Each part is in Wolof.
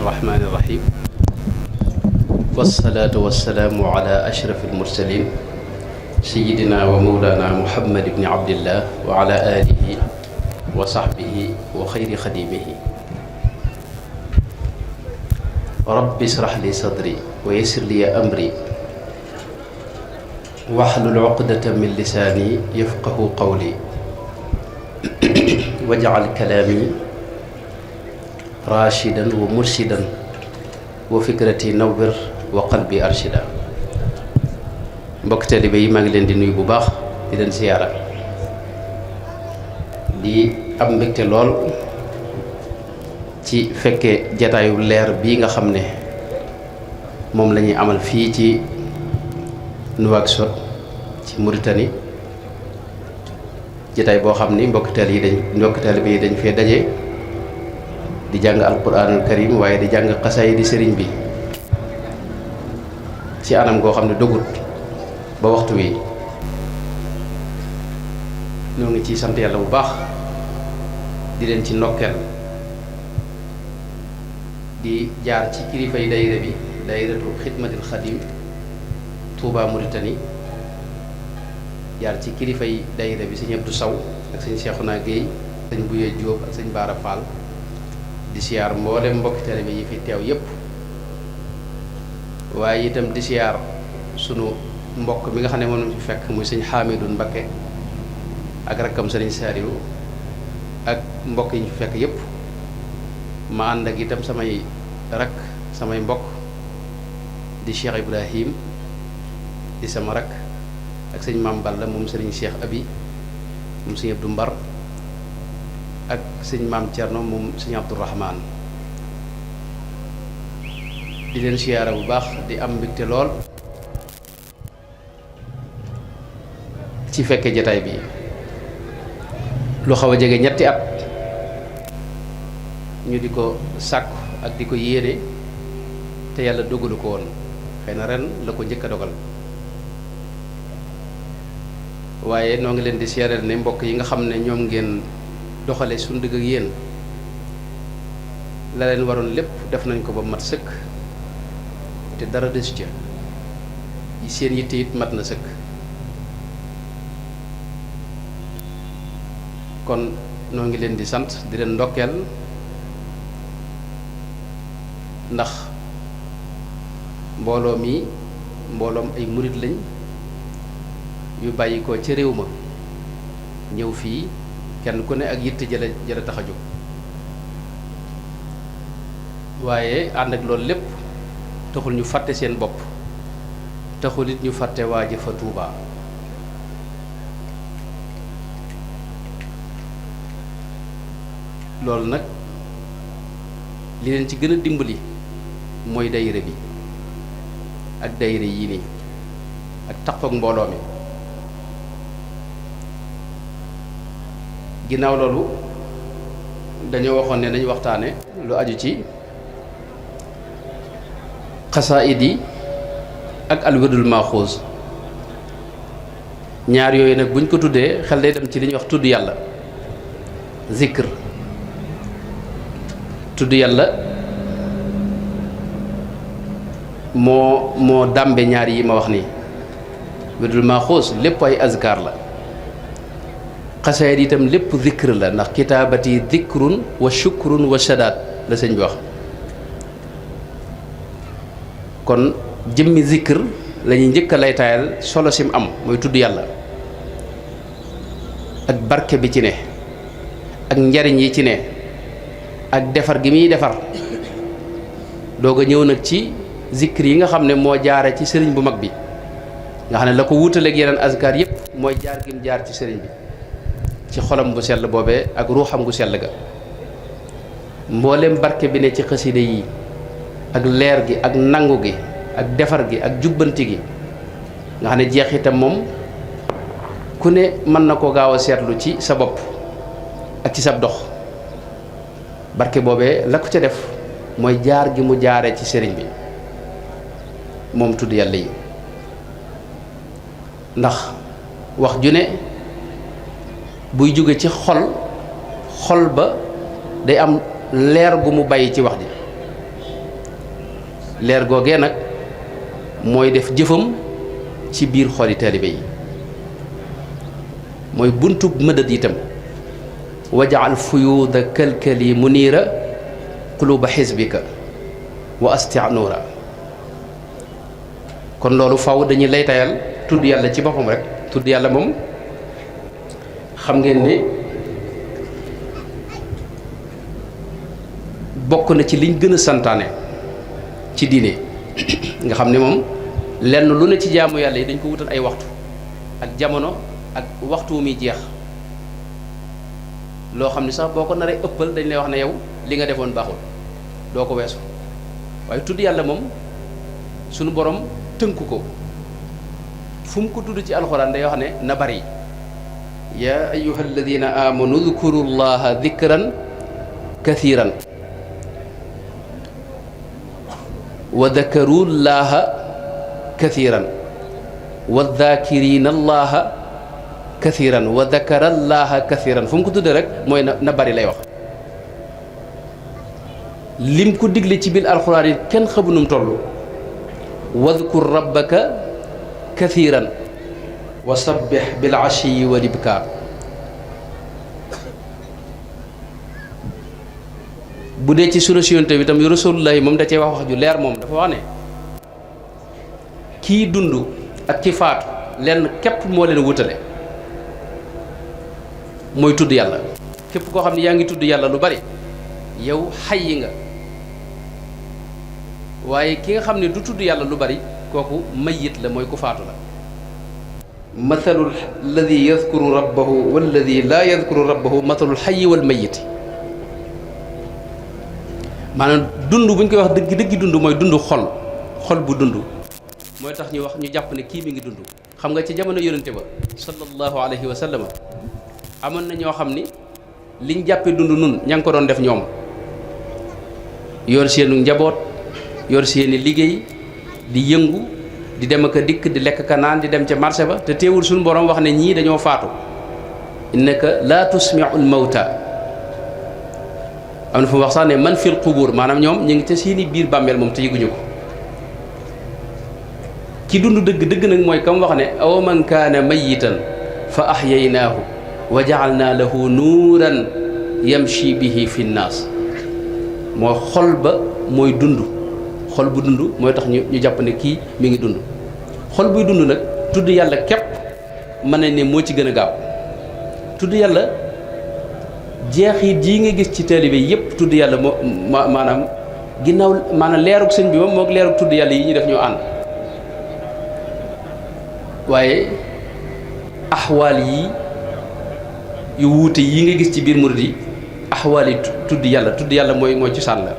الرحمن الرحيم والصلاة والسلام على أشرف المرسلين سيدنا ومولانا محمد بن عبد الله وعلى آله وصحبه وخير خديمه رب اشرح لي صدري ويسر لي أمري واحلل عقدة من لساني يفقه قولي واجعل كلامي راشدا ومرشدا وفكرتي نور وقلبي أرشدا. mbokk taalibe yi maa ngi leen di nuyu bu baax di leen siyaara di am mbégte lool ci fekke jataayu leer bii nga xam ne moom la ñuy amal fii ci Nouakchott ci Mauritanie jataay boo xam ni mbokk taalibe yi dañ fee daje di jàng alquranul karim waaye di jàng xasaay di sëriñ bi ci anam goo xam ne dogut ba waxtu wi ñoo ngi ciy sant yàlla bu baax di leen ci ndokkeel di jaar ci kilifa yi daayira bi daayiratu xidmatil xadim Touba Mauritanie jaar ci kilifa yi daayira bi sëñ Abdou Sow ak sëñ Cheikhouna Guèye sëñ Bouye Diop ak sëñ Bara Fall di siyaar mboolem mbokki taalibe yi fi teew yépp waaye itam di siyaar sunu mbokk mi nga xam ne moom lañ fi fekk muy sëñ Hamidou Mbakke ak rakkam sëriñ Saliou ak mbokk yi ñu fi fekk yépp ma ànd ak itam samay rakk samay mbokk di Cheikh Ibrahim di sama rakk ak sëñ Mame Balla moom sëriñ Cheikh Abi moom sëñ Abdou Mbar ak sëñ Mame Thierno moom sëñ Abdourahman di leen siyaara bu baax di am mbégte lool ci fekke jataay bi lu xaw a jege ñetti at ñu di ko sàkku ak di ko yéene te yàlla dogalu ko woon xëy na ren la ko njëkk a dogal waaye noo ngi leen di seeral ne mbokk yi nga xam ne ñoom ngeen doxale suñu digg ak yéen la leen waroon lépp def nañ ko ba mat sëkk te dara desu ca seen yitte it mat na sëkk kon noo ngi leen di sant di leen ndokkeel ndax mbooloo mi mbooloom ay murit lañ yu bàyyi ko ca réew ma ñëw fii kenn ku ne ak yitte jëla tax a jóg waaye ànd ak loolu lépp taxul ñu fàtte seen bopp taxul it ñu fàtte waaje fa Tuubaa loolu nag li leen ci gën a dimbali mooy daayira bi ak daayira yii nii ak takkook mbooloo mi ginnaaw loolu dañoo waxoon ne nañu waxtaane lu aju ci xasaayid yi ak alwirdul maaxuus ñaar yooyu nag buñ ko tuddee xel day dem ci li ñuy wax tudd yàlla zikr tudd yàlla moo dàmbe ñaar yi ma wax nii wirdul maaxuus lépp ay azkar la xasaayid itam lépp zikr la ndax kitaabati zikrun wa shukrun wa shadaat la sëñ bi wax kon jëmmi zikr la ñuy njëkk a lay taayal solo sim am mooy tudd yàlla ak barke bi ci ne ak njariñ yi ci ne ak defar gi muy defar doog a ñëw nag ci zikr yi nga xam ne moo jaare ci sëriñ bu mag bi nga xam ne la ko wutaleeg yeneen azkar yépp mooy jaar gi mu jaar ci sëriñ bi ci xolam bu sell boobee ak ruuxam gu sell ga mboolem barke bi ne ci xaside yi ak leer gi ak nangu gi ak defar gi ak jubbanti gi nga xam ne jeexitam moom ku ne mën na ko gaaw a seetlu ci sa bopp ak ci sa dox barke boobee la ko ca def mooy jaar gi mu jaare ci sëriñ bi moom tudd yàlla yi ndax wax ju ne buy jóge ci xol ba day am leer gu mu bàyyi ci wax ji leer googee nag mooy def jëfam ci biir xoli taalibe yi mooy buntub mëdët itam wajaal fuyuuda kalkali muniira quluba xisbika wa astia nuura kon loolu faw dañuy laytayal tudd yàlla ci boppam rek tudd yàlla moom xam ngeen ne bokk na ci liñ gën a santaane ci diine nga xam ne moom lenn lu ne ci jaamu yàlla yi dañ ko wutal ay waxtu ak jamono ak waxtu wu muy jeex loo xam ne sax boo ko naree ëppal dañ lay wax ne yow li nga defoon baaxul doo ko weesu waaye tudd yàlla moom sunu borom tënku ko fu mu ko tudd ci alxuraan day wax ne na bari yaa ayyuha alladina amanu dukuru llaha dikran kathiran wa dakaru llaha kathiran wa dakirina allaha kathiran wa dakara llaha kathiran fu mu ko tuddee rek mooy na bari lay wax lim ko digle ci biir alxuraan yi kenn xamu nu mu toll wadkur rabbaka kathiran wa sabbih bil ashiyi wal ibkaar bu dee ci sunu yonent bi tam rasulullahi moom da cee wax ju leer moom dafa wax ne kii dund ak ci faatu lenn képp moo leen wutale mooy tudd yàlla képp koo xam ne yaa ngi tudd yàlla lu bari yow xayyi nga waaye ki nga xam ne du tudd yàlla lu bari kooku mayit la mooy ku faatu la mathalul alladi yadkuru rabbahu walladi laa yadkuru rabbahu mathalul xayyi wal mayiti maanaam dund bu ñu koy wax dëgg dund mooy dund xol bu dund mooy tax ñu wax ñu jàpp ne kii mi ngi dund xam nga ci jamono yonente ba sallallahu alayhi wa sallam amoon na ñoo xam ni liñ jàppee dund nun ña ngi ko doon def ñoom yor seenu njaboot yor seeni liggéey di yëngu di dem ak a dikk di lekk ka naan di dem ca marché ba te teewul suñu borom wax ne ñii dañoo faatu innaka laa tusmiu lmawta am na fu mu wax sax ne man fil qubur maanaam ñoom ñu ngi ca seeni biir bàmmeel moom te yëguñu ko ki dund dëgg nag mooy kam wax ne aw man kaana mayitan fa ahyaynaahu wa ja'alnaa lahu nuuran yamshi bihi fi nnaas mooy xol ba mooy dund xol bu dund mooy tax ñu jàpp ne kii mi ngi dund xol buy dund nag tudd yàlla képp mën nañ ne moo ci gën a gaaw tudd yàlla jeexit jii nga gis ci taalibe yépp tudd yàlla moo maanaam ginnaaw maanaam leerug sëñ bi moom moo leerug tudd yàlla yi ñu def ñoo ànd waaye axwaal yi yu wuute yi nga gis ci biir murid yi axwaal yi tudd yàlla mooy cosaan la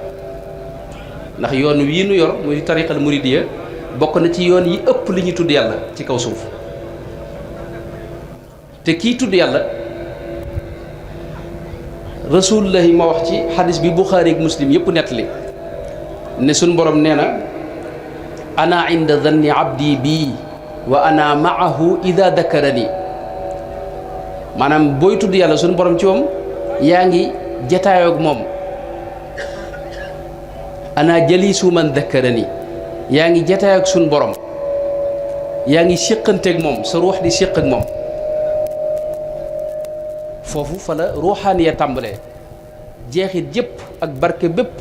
ndax yoon wii nu yor muy tariqal muridiyya bokk na ci yoon yi ëpp li ñuy tudd yàlla ci kaw suuf te kii tudd yàlla rasulullahi ma wax ci xadis bi buxaari ak muslim yëpp nettali ne suñ borom nee na ana inda danni abdi bii wa ana maahu ida dakarani maanaam booy tudd yàlla suñ borom ci moom yaa ngi jataayoog moom ana jalisu man dakarani yaa ngi jataayoog suñ borom yaa ngi séqanteeg moom sa ruux di séq ak moom foofu fa la ruuxaaniya tàmbalee jeexit jëpp ak barke bépp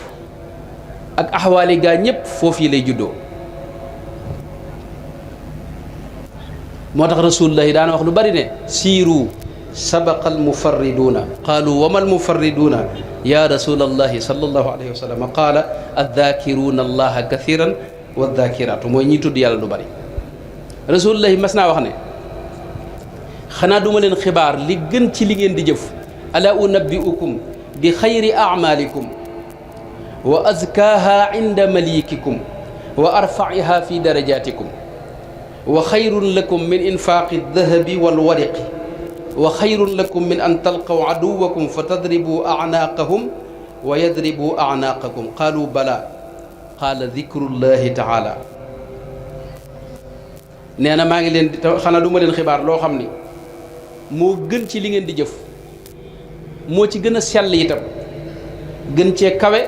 ak axwaali gaa ñëpp foofu yi lay juddoo moo tax rasulullahi daana wax lu bari ne siiru sabaqa almufarriduuna qaalu wa ma almufarriduuna ya rasulallahi sallallahu alayhi wa sallam qaala addaakiruuna allaha kathiran wa addaakiraatu mooy ñiy tudd yàlla lu bari rasulullahi mas naa wax ne xanaa duma leen xibaar li gën ci li ngeen di jëf ala unabbiukum bi xayri amalikum wa azkaaha inda malikikum wa arfaiha fi darajatikum wa xayrun lakum min infaaqi dahabi walwariqi wa xayrun lakum min an talqaw aduwakum fa tadribu acnaaqahum wa yadribu acnaaqakum qaalu bala qaala dikrullahi taala nee na maa ngi leen di xanaa duma leen xibaar loo xam ni moo gën ci li ngeen di jëf moo ci gën a sell itam gën cee kawe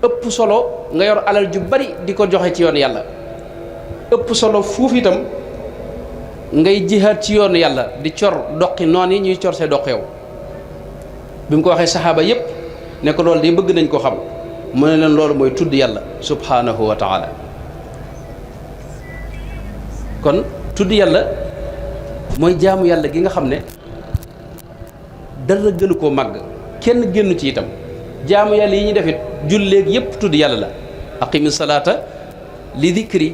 ëpp solo nga yor alal ju bari di ko joxe ci yoon yàlla ëpp solo fuuf itam ngay jihaat ci yoonu yàlla di cor doqi noon yi ñuy cor see doq yow bi mu ko waxee saxaaba yépp ne ko loolu de bëgg nañ ko xam mu ne leen loolu mooy tudd yàlla subhanahu wa taala kon tudd yàlla mooy jaamu yàlla gi nga xam ne dara gënu koo màgg kenn génnu ci itam jaamu yàlla yi ñu defit julleeg yépp tudd yàlla la aqimi salaata li dikri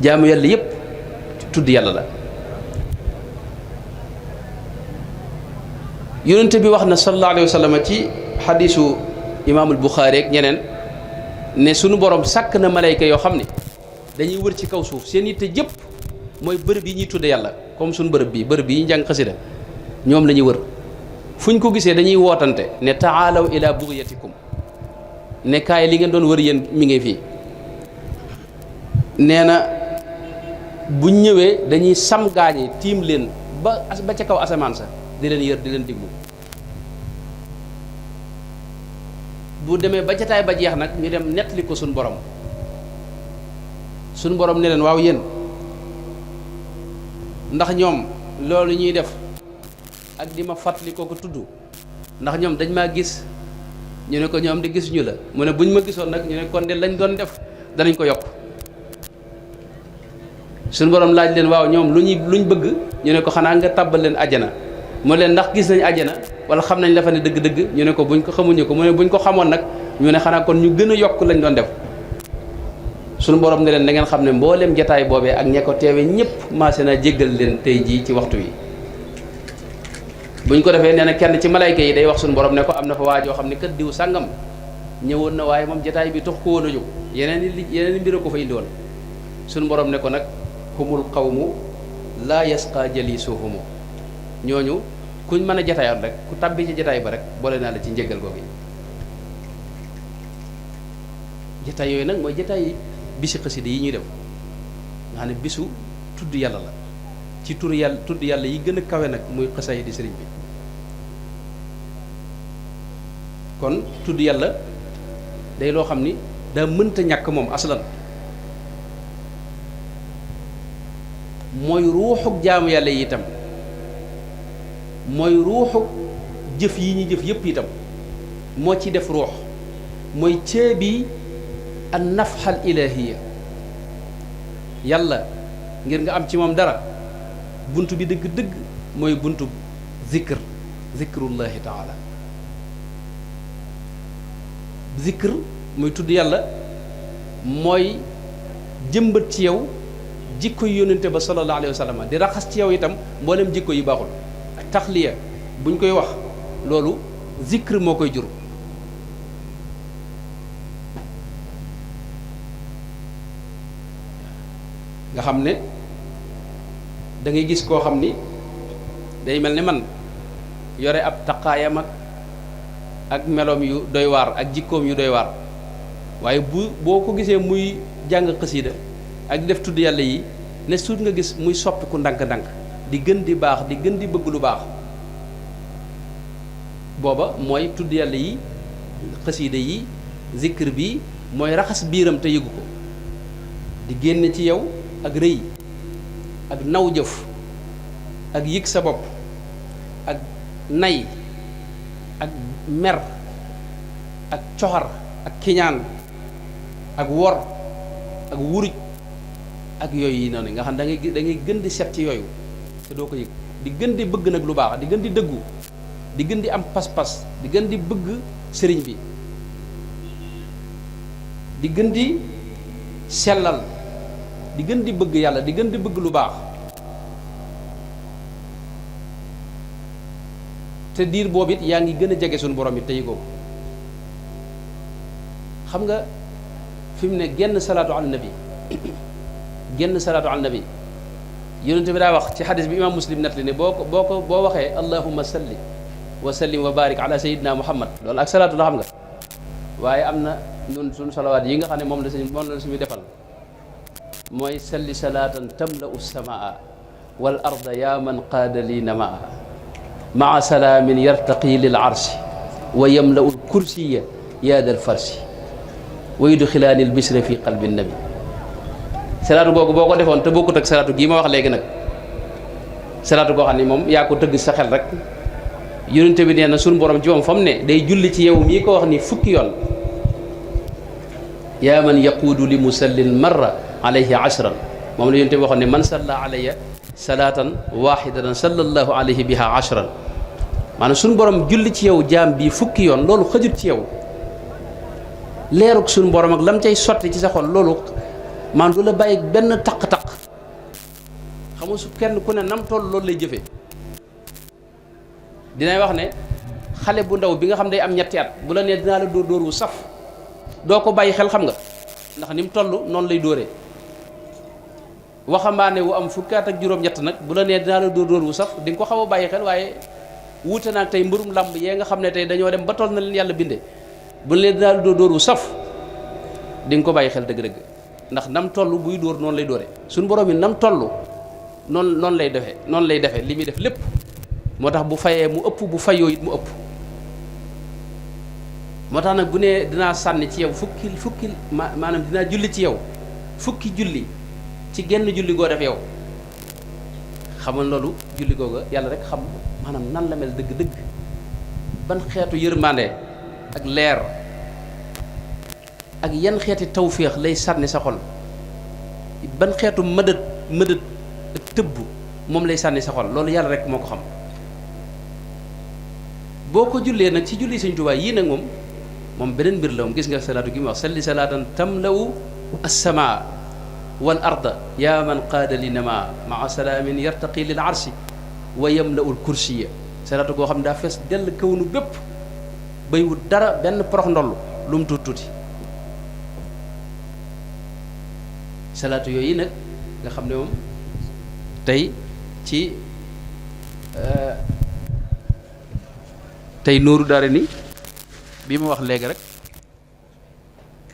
jaamu yàlla yépp tudd yàlla la yonent bi wax na sallallahu alayhi wa sallam ci xadiisu imaamul Buxaari ak ñeneen ne sunu borom sàkk na malayka yoo xam ne dañuy wër ci kaw suuf seen yitte jëpp mooy bërëb yi ñuy tudde yàlla comme suñu bërëb yi ñu jàng xasida ñoom la ñuy wër fu ñu ko gisee dañuy wootante ne taalaw ila bugyatikum ne kaay li ngeen doon wër yéen mi ngi fii nee na buñ ñëwee dañuy sam gaañi tiim leen ba ca kaw asamaan sa di leen yër di leen diglu bu demee ba jataay ba jeex nag ñu dem nettali ko suñ borom ne leen waaw yéen ndax ñoom loolu ñuy def ak di ma fàttali ko tudd ndax ñoom dañ maa gis ñu ne ko ñoom di gisuñu la mu ne buñ ma gisoon nag ñu ne kon de lañ doon def danañ ko yokk suñu borom laaj leen waaw ñoom luñ bëgg ñu ne ko xanaa nga tàbbal leen àjjana mu leen ndax gis nañ àjjana wala xam nañ la fa ne dëgg-dëgg ñu ne ko buñ ko xamuñu ko mu ne buñ ko xamoon nag ñu ne xanaa kon ñu gën a yokk lañ doon def suñu borom ne leen da ngeen xam ne mbooleem jataay boobee ak ña ko teewe ñëpp maase naa jéggal leen tey jii ci waxtu wi buñ ko defee nee na kenn ci malayka yi day wax suñu borom ne ko am na fa waajoo xam ne kat diw sàngam ñëwoon na waaye moom jataay bi tax ko woon a jóg yeneen i mbir a ko fa indi woon suñu borom ne ko nag humul qawmu laa yasqa jalisuhumu ñooñu kuñ mën a jataayoon rek ku tabbi ci jataay ba rek boole naa la ci njéggal googu jataay yooyu nag mooy jataay bisi xasida yi ñuy def nga xam ne bisu tudd yàlla la ci tudd yàlla yi gën a kawe nag muy xasaay di sëriñ bi kon tudd yàlla day loo xam ni daa mënta ñàkk moom aslan mooy ruuxuk jaamu yàlla yi itam mooy ruuxuk jëf yi ñu jëf yépp itam moo ci def ruux mooy ceebi an nafxal ilaahiya yàlla ngir nga am ci moom dara bunt bi dëgg-dëgg mooy buntu zikrullahi taala zikr muy tudd yàlla mooy jëmbat ci yow jikko yu yónnente ba sallallahu alayhi wa sallam di raxas ci yow itam mboolem jikko yu baaxul taxliya buñ koy wax loolu zikr moo koy jur nga xam ne da ngay gis koo xam ni day mel ni man yore ab taqaayam ak meloom yu doy waar ak jikkoom yu doy waar waaye boo ko gisee muy jàng xasiida ak di def tudd yàlla yi ne suut nga gis muy soppiku ndànk-ndànk di gën di baax di gën di bëgg lu baax booba mooy tudd yàlla yi xasiida yi zikr bi mooy raxas biiram te yëgu ko di génn ci yow ak rëy ak naw jëf ak yëg sa bopp ak nay ak mer ak coxar ak kiñaan ak wor ak wuruj ak yooyu yi noonu nga xam da ngay gën di set ci yooyu te doo ko yëg di gën di bëgg nag lu baax di gën di dëggu di gën di am pas-pas di gën di bëgg sëriñ bi di gën di sellal di gën di bëgg yàlla di gën di bëgg lu baax te diir boobu it yaa ngi gën a jege suñu borom it tey ko xam nga fi mu ne genn salaatu ala nabi genn salaatu ala nabi yonente bi daa wax ci xadis bi imam muslim nat li ne boo waxee allahumma salli wa sallim wa barik ala sayidina muhammad loolu ak salaatu la xam nga waaye am na ñun suñu salawaat yi nga xam ne moom la suñu defal mooy salli salaatan tamla'u samaa wal arda ya man qaada li namaa maa salaamin yartaqi lil arshi wa yamla'u l kursiya yaadal farsi wa yudxilaani al bisra fi qalbi nabi salaatu googu boo ko defoon te bokkut ak salaatu gii ma wax léegi nag salaatu goo xam ne moom yaa ko tëgg sa xel rek yonente bi nee na suñu borom ci moom fa mu ne day julli ci yow mii ko wax ni fukki yoon yaa man yaquudu li musallin marra alayhi ashran moom la yonente bi waxoon ne man salla alayya salaatan wahidatan sallallahu alayhi biha ashran maanaam suñu borom julli ci yow jaam bii fukki yoon loolu xëjut ci yow leeruk suñu borom ak lam cay sotti ci sa xol loolu man du la bàyyi benn taq-taq xam nga su kenn ku ne nam toll loolu lay jëfee dinay wax ne xale bu ndaw bi nga xam day am ñetti at bu la nee dinaa la dóor dóor wu saf doo ko bàyyi xel xam nga ndax ni mu toll noonu lay dóoree waxambaane wu am fukki at ak juróom-ñett nag bu la nee dinaa la dóor dóor wu saf di nga ko xaw a bàyyi xel waaye wuute naag tey mbërum làmb yee nga xam ne tey dañoo dem ba toll na leen yàlla bindee bu la nee dinaa la dóor dóor wu saf di nga ko bàyyi xel dëgg-dëgg ndax nam toll buy dóor noonu lay dóoree suñu borom yi nam toll noonu lay defee li muy def lépp moo tax bu fayee mu ëpp bu fayoo it mu ëpp moo tax nag bu nee dinaa sànni ci yow fukki maanaam dinaa julli ci yow fukki julli ci genn julli goo def yow xamal loolu julli googa yàlla rek xam maanaam nan la mel dëgg-dëgg ban xeetu yërmande ak leer ak yan xeeti tawféex lay sànni sa xol ban xeetu mëdët tëbb moom lay sànni sa xol loolu yàlla rek moo ko xam boo ko jullee nag ci julli Sëñ Tuubaa yii nag moom beneen mbir la moom gis nga salaatu gi mu wax salli salaatan tamla'u as-samaa wal arda yaa man qaada li nama maa salaamin yartaqi lil arsi wa yamla'u l kursiya salaatu goo xam ne daa fees dell kawnu bépp bay wut dara benn porox ndoll lu mu tuuti salaatu yooyu nag nga xam ne moom tey ci tey nooru daara ni bi ma wax léegi rek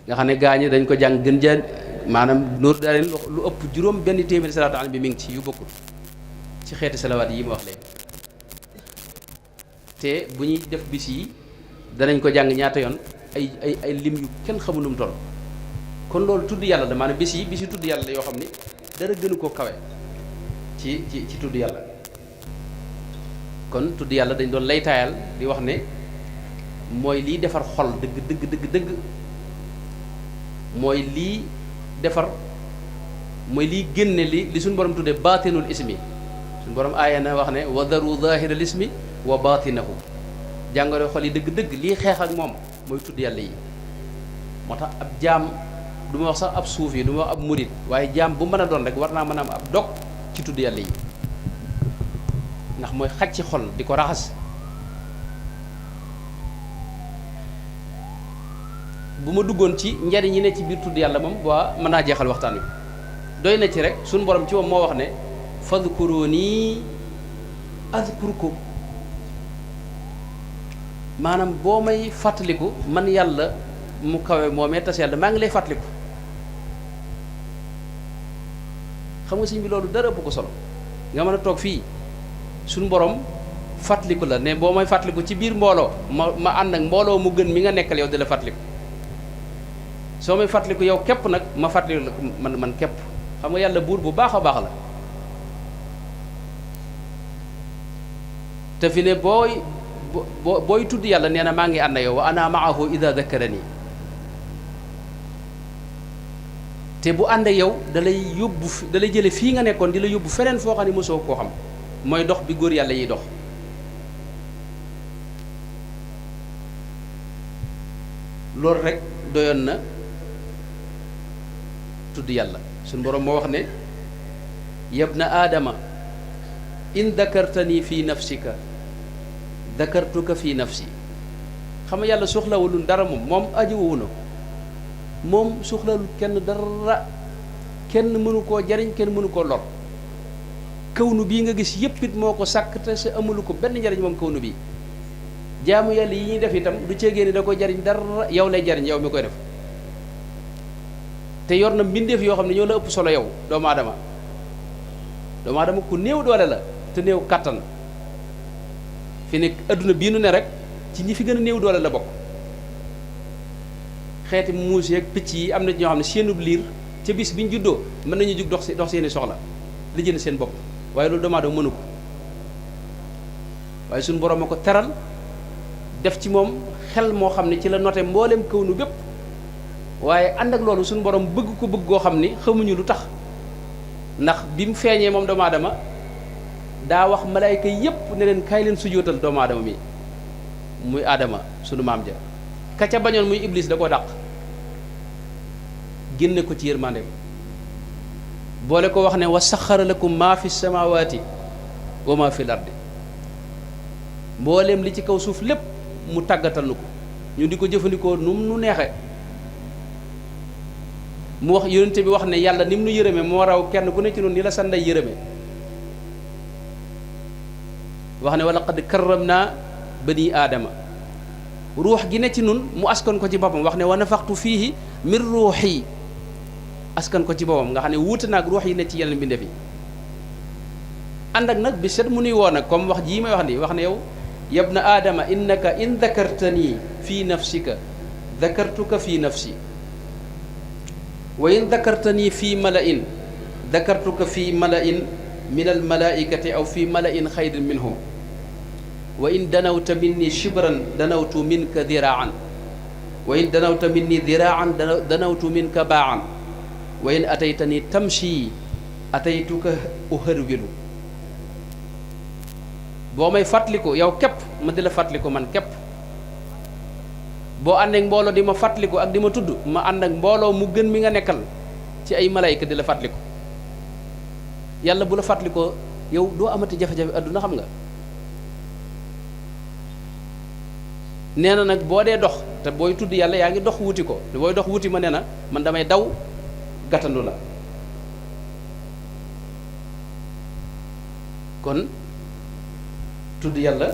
nga xam ne gaañi dañ ko jàng gën jaan maanaam nooru daara ni lu ëpp juróom benn téeméeri salaatu ala bi mi ngi ci yu bokkul ci xeeti salawaat yi ma wax léegi te bu ñuy def bis yi danañ ko jàng ñaata yoon ay lim yu kenn xamu nu mu toll kon loolu tudd yàlla la maanaam bis yi tudd yàlla la yoo xam ne dara gënu koo kawe ci tudd yàlla kon tudd yàlla dañ doon laytaayal di wax ne mooy liy defar xol dëgg mooy liy defar mooy liy génne li suñu borom tuddee baatinul ismi suñu borom aaya na wax ne wa daru zahiral ismi wa baatinahu jàngoro xol yi dëgg-dëgg lii xeex ak moom mooy tudd yàlla yi moo tax ab jaam du ma wax sax ab suuf yi du ma wax ab murit waaye jaam bu mën a doon rek war naa mën a am ab dog ci tudd yàlla yi ndax mooy xaj ci xol di ko raxas bu ma duggoon ci njariñ yi ne ci biir tudd yàlla moom waa mën naa jeexal waxtaan wi doy na ci rek suñu borom ci moom moo wax ne fadkuruni azkurkum maanaam boo may fàttaliku man yàlla mu kawe moomee tas yàlla maa ngi lay fàttaliku xam nga sëñ bi loolu dara ëpp ko solo nga mën a toog fii suñu borom fàttaliku la ne boo may fàttaliku ci biir mbooloo ma ànd ak mbooloo mu gën mi nga nekkal yow di la fàttaliku soo may fàttaliku yow képp nag ma fàttaliku la man képp xam nga yàlla buur bu baax a baax la te fi ne booy tudd yàlla nee na maa ngi ànd yow wa ana maahu ida dakarani te bu ànd ak yow da lay jële fii nga nekkoon di la yóbbu feneen foo xam ne mosoo koo xam mooy dox bi góor yàlla yiy dox loolu rek doyoon na tudd yàlla suñu boroom moo wax ne yabna aadama in dakartani fi nafsika dakartuka fi nafsi xam nga yàlla soxlawul dara moom ajiwuwu na moom soxlawul kenn dara kenn mënu koo jariñ kenn mënu koo lor kawnu bii nga gis yëpp it moo ko sàkk te sa amulu ko benn njariñ moom kawnu bii jaamu yàlla yi ñuy def itam du ceegee ni da koy jariñ dara yow lay jariñ yow mi koy def te yor na mbindeef yoo xam ne ñoo la ëpp solo yow doomu aadama ku néew doole la te néew kàttan fi ne adduna bii nu ne rek ci ñi fi gën a néew doole la bokk xeeti muus yeeg picc yi am na ñoo xam ne seenub liir ca bis bi ñu juddoo mën nañu jug dox seeni soxla li jënd seen bopp waaye loolu doomu aadama mënu ko waaye suñu borom a ko teral def ci moom xel moo xam ne ci la noté mboolem kaw nu bépp waaye ànd ak loolu suñu borom bëgg ko bëgg goo xam ni xamuñu lu tax ndax bi mu feeñee moom doomu aadama daa wax malaayka yépp ne leen kaay leen sujjóotal doomu aadama mi muy aadama sunu maam ja ka ca bañoon muy iblis da koo dàq génne ko ci yërmande boole ko wax ne wa saxara lakum maa fi samawati wa maa fi lardi mbooleem li ci kaw suuf lépp mu tàggatal nu ko ñu di ko jëfandikoo nu mu nu neexe mu wax yonente bi wax ne yàlla ni mu nu yërëme moo raw kenn ku ne ci noonu ni la sa ndey yërëme wax ne wa laqad karramna bani aadama ruux gi ne ci nun mu askan ko ci boppam wax ne wa nafaxtu fiihi min ruuxi askan ko ci boppam nga xam ne wuute naag ruux yi ne ci yeneen mbindeef yi ànd ak nag bi set mu nuy woo nag comme wax jii may wax ni wax ne yow yabna aadama innaka in dakartani fi nafsika dakartuka fi nafsi wa in dakartani fi mala'in dakartuka fi mala'in min al malaikati aw fi mala'in xayrin minhum wa in danawta minni shibran danawtu minka diraan wa in danawta minni diraan danawtu minka baan wa in ataytani tamshi ataytuka uharwilu boo may fàttaliku yow képp ma di la fàttaliku man képp boo ànd ak mbooloo di ma fàttaliku ak di ma tudd ma ànd ak mbooloo mu gën mi nga nekkal ci ay malayka di la fàttaliku yàlla bu la fàttalikoo yow doo amati jafe-jafe adduna xam nga nee na nag boo dee dox te booy tudd yàlla yaa ngi dox wuti ko booy dox wuti ma nee na man damay daw gàttandu la kon tudd yàlla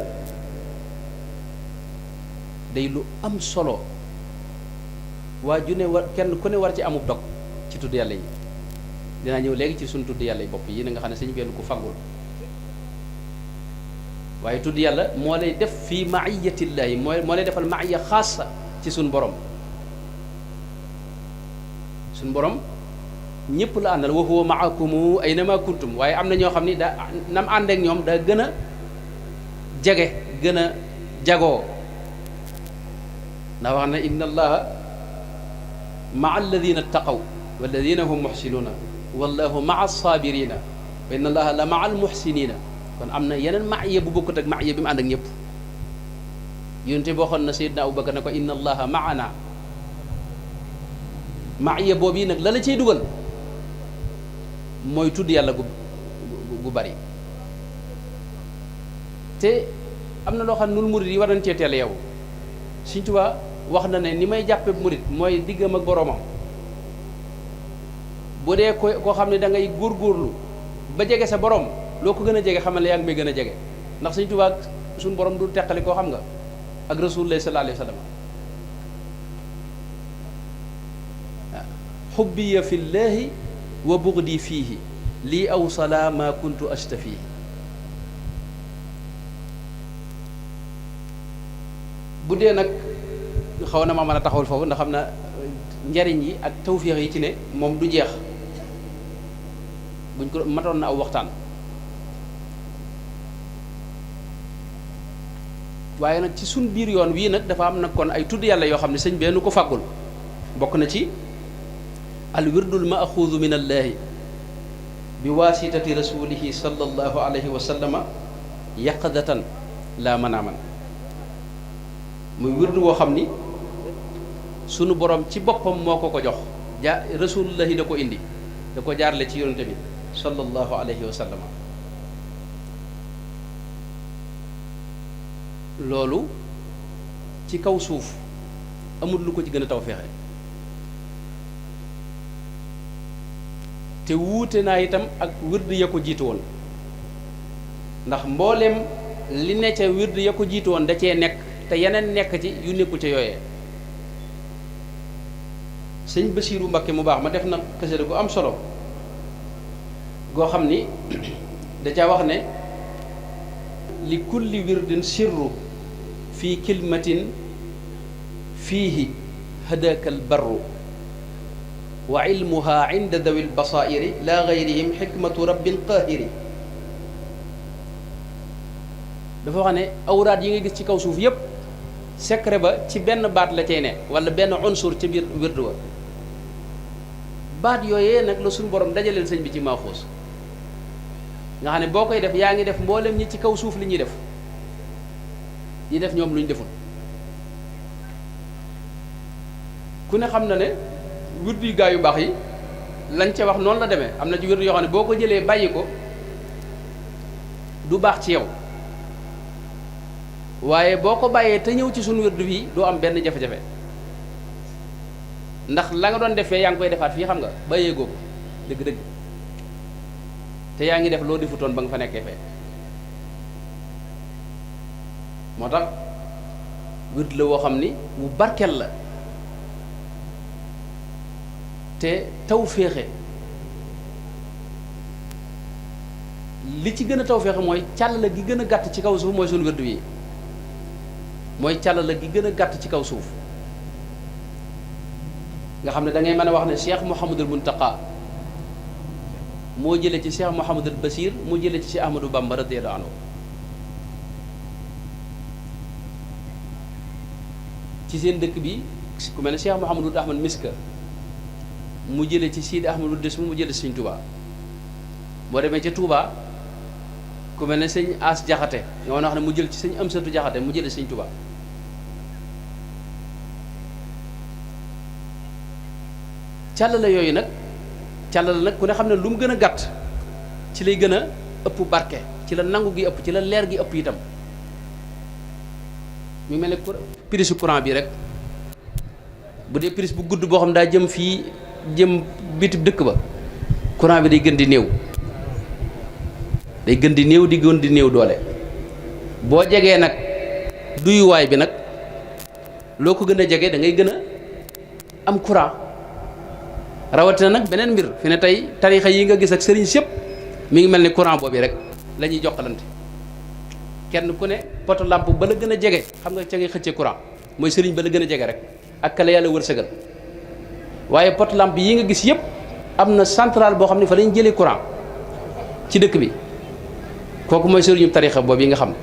day lu am solo waa ju ne war kenn ku ne war ci amub dog ci tudd yàlla yi dinaa ñëw léegi ci suñ tudd yàlla yi bopp yi na nga xam ne sañu benn ku fangul waaye tudd yàlla moo lay def fii maiyatillaahi moo lay defal maiya xaasa ci suñ borom suñ borom ñëpp la àndal wa huwa maakumu aynama kuntum waaye am na ñoo xam ni daa nam ànd ak ñoom daa gën a jege gën a jagoo ndax wax na inna allaha maa alladina taqaw walladina hum muxsinuuna wallahu maa saabirina wa inna allaha la maa almuxsinina kon am na yeneen maiya bu bokkut ak maiya bi mu ànd ak ñëpp yonente boo xoon na sayidna abubakar ne ko inna allaha maana maiya boobu yi nag la la cay dugal mooy tudd yàlla gu bari te am na loo xam ne nul murid yi war nañ cee teel yow Sëñ Tuubaa wax na ne ni may jàppe murid mooy diggam ak boroomam bu dee koo xam ne da ngay góorgóorlu ba jege sa borom loo ko gën a jege xamal ne yaa ngi may gën a jege ndax Sëñ Tuubaa suñu borom du teqali koo xam nga ak Rasulullah sallallahu alayhi wa sallam waaw xubbiya fillaahi wa bugdi fiihi lii awsala ma kuntu astafihi bu dee nag xaw na ma mën a taxawul foofu ndax xam na njariñ yi ak tawfiix yi ci ne moom du jeex buñ ko matoon na aw waxtaan waaye nag ci suñ biir yoon wii nag dafa am nag kon ay tudd yàlla yoo xam ne sëñ benn ko fàggul bokk na ci al wirdul maaxuudu min allaahi bi waasitati rasulihi sallallahu alayhi wa sallama yaqadatan laa manaaman muy wirdu woo xam ni sunu borom ci boppam moo ko jox rasulullahi da ko indi da ko jaarale ci yonente bi sallallahu alayhi wa sallama loolu ci kaw suuf amul lu ko ci gën a taw feexe te wuute naa itam ak wird ya ko jiitu woon ndax mbooleem li ne ca wird ya ko jiitu woon da cee nekk te yeneen nekk ci yu nekkul ca yooyee sëñ Basiiru Mbakke mu baax ma def na xasida gu am solo goo xam ni da caa wax ne li kulli wirdin sirru fii kilmatin fiihi hadaka albarru wa ilmuha inda dawi albasairi la gayrihim xikmatu rabbin qahiri. dafa wax ne awraat yi nga gis ci kaw suuf yépp secret ba ci benn baat la cay ne wala benn unsur ci biir wirdu wa baat yooyee nag la suñu borom dajaleel sëñ bi ci maaxuus nga xam ne boo koy def yaa ngi def mboolem ñi ci kaw suuf li ñuy def yi def ñoom lu ñu deful. ku ne xam na ne wirdu yu gaa yu baax yi lañ ca wax noonu la demee am na ci wirdu yoo xam ne boo ko jëlee bàyyi ko du baax ci yow waaye boo ko bàyyee te ñëw ci suñu wirdu fii doo am benn jafe-jafe ndax la nga doon defee yaa ngi koy defaat fii xam nga bàyyee googu dëgg-dëgg te yaa ngi def loo defutoon ba nga fa nekkee fee moo tax wird la woo xam ni wu barkeel la te taw féexe li ci gën a taw féexe mooy càll la gi gën a gàtt ci kaw suuf mooy suñu wird wi mooy càll la gi gën a gàtt ci kaw suuf nga xam ne da ngay mën a wax ne Cheikh Mouhamadul Muntaqa moo jële ci Cheikh Mouhamadul Basir mu jële ci Cheikh Ahmadou Bamba radiyallahu anhu ci seen dëkk bi ku mel ne Cheikh Mouhamadul Ahmad Miska mu jële ci Sidi Ahmadou Desmu mu jële ci sëñ Touba boo demee ca Touba ku mel ne sëñ As Jaxate ñoo wax ne mu jël ci sëñ Amsatu Jaxate mu jële ci sëñ Touba càllale yooyu nag càllale nag ku ne xam ne lu mu gën a gàtt ci lay gën a ëpp barke ci la nangu gi ëpp ci la leer gi ëpp itam mu mel ne prise courant bi rek bu dee prise bu gudd boo xam daa jëm fii jëm bitib dëkk ba courant bi day gën di néew day gën di néew di gën di néew doole boo jegee nag duyuwaay bi nag loo ko gën a jege da ngay gën a am courant rawatina nag beneen mbir fi ne tey tarixa yi nga gis ak sëriñ sëpp mi ngi mel ni courant boobu rek la ñuy jokkalante kenn ku ne poto lampe ba la gën a jege xam nga ca ngay xëccee courant mooy sëriñ ba la gën a jege rek ak kala yàlla wërsëgal waaye poto lampe yi nga gis yëpp am na centrale boo xam ne fa lañ jëlee courant ci dëkk bi kooku mooy sëriñu tarixa boobu yi nga xam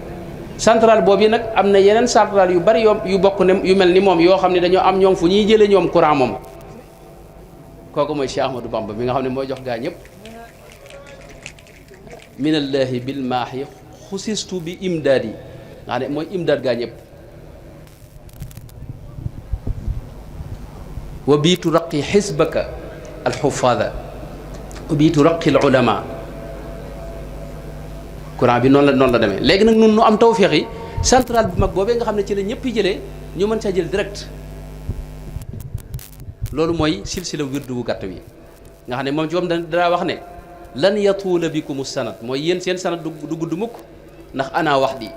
centrale boobu yi nag am na yeneen centrale yu bari yu bokk ne yu mel ni moom yoo xam ne dañoo am ñoom fu ñuy jëlee ñoom courant moom kooku mooy Cheikh Ahmadou Bamba mi nga xam ne mooy jox gaa ñëpp minallahi bil maahi xusistu bi imdaad yi nga xam ne mooy imdaad gaa ñëpp wa biitu raqi xisbaka alxufaada wa biitu raqi al ulama courant bi noonu la demee léegi nag nun nu am tawféex yi centrale bu mag boobee nga xam ne ci la ñëpp yi jëlee ñu mën caa jël direct loolu mooy silsila wirdu bu gàtt wi nga xam ne moom ci moom danaa wax ne lan yatuula bikum sanad mooy yéen seen sanad du gudd mukk ndax ana wax di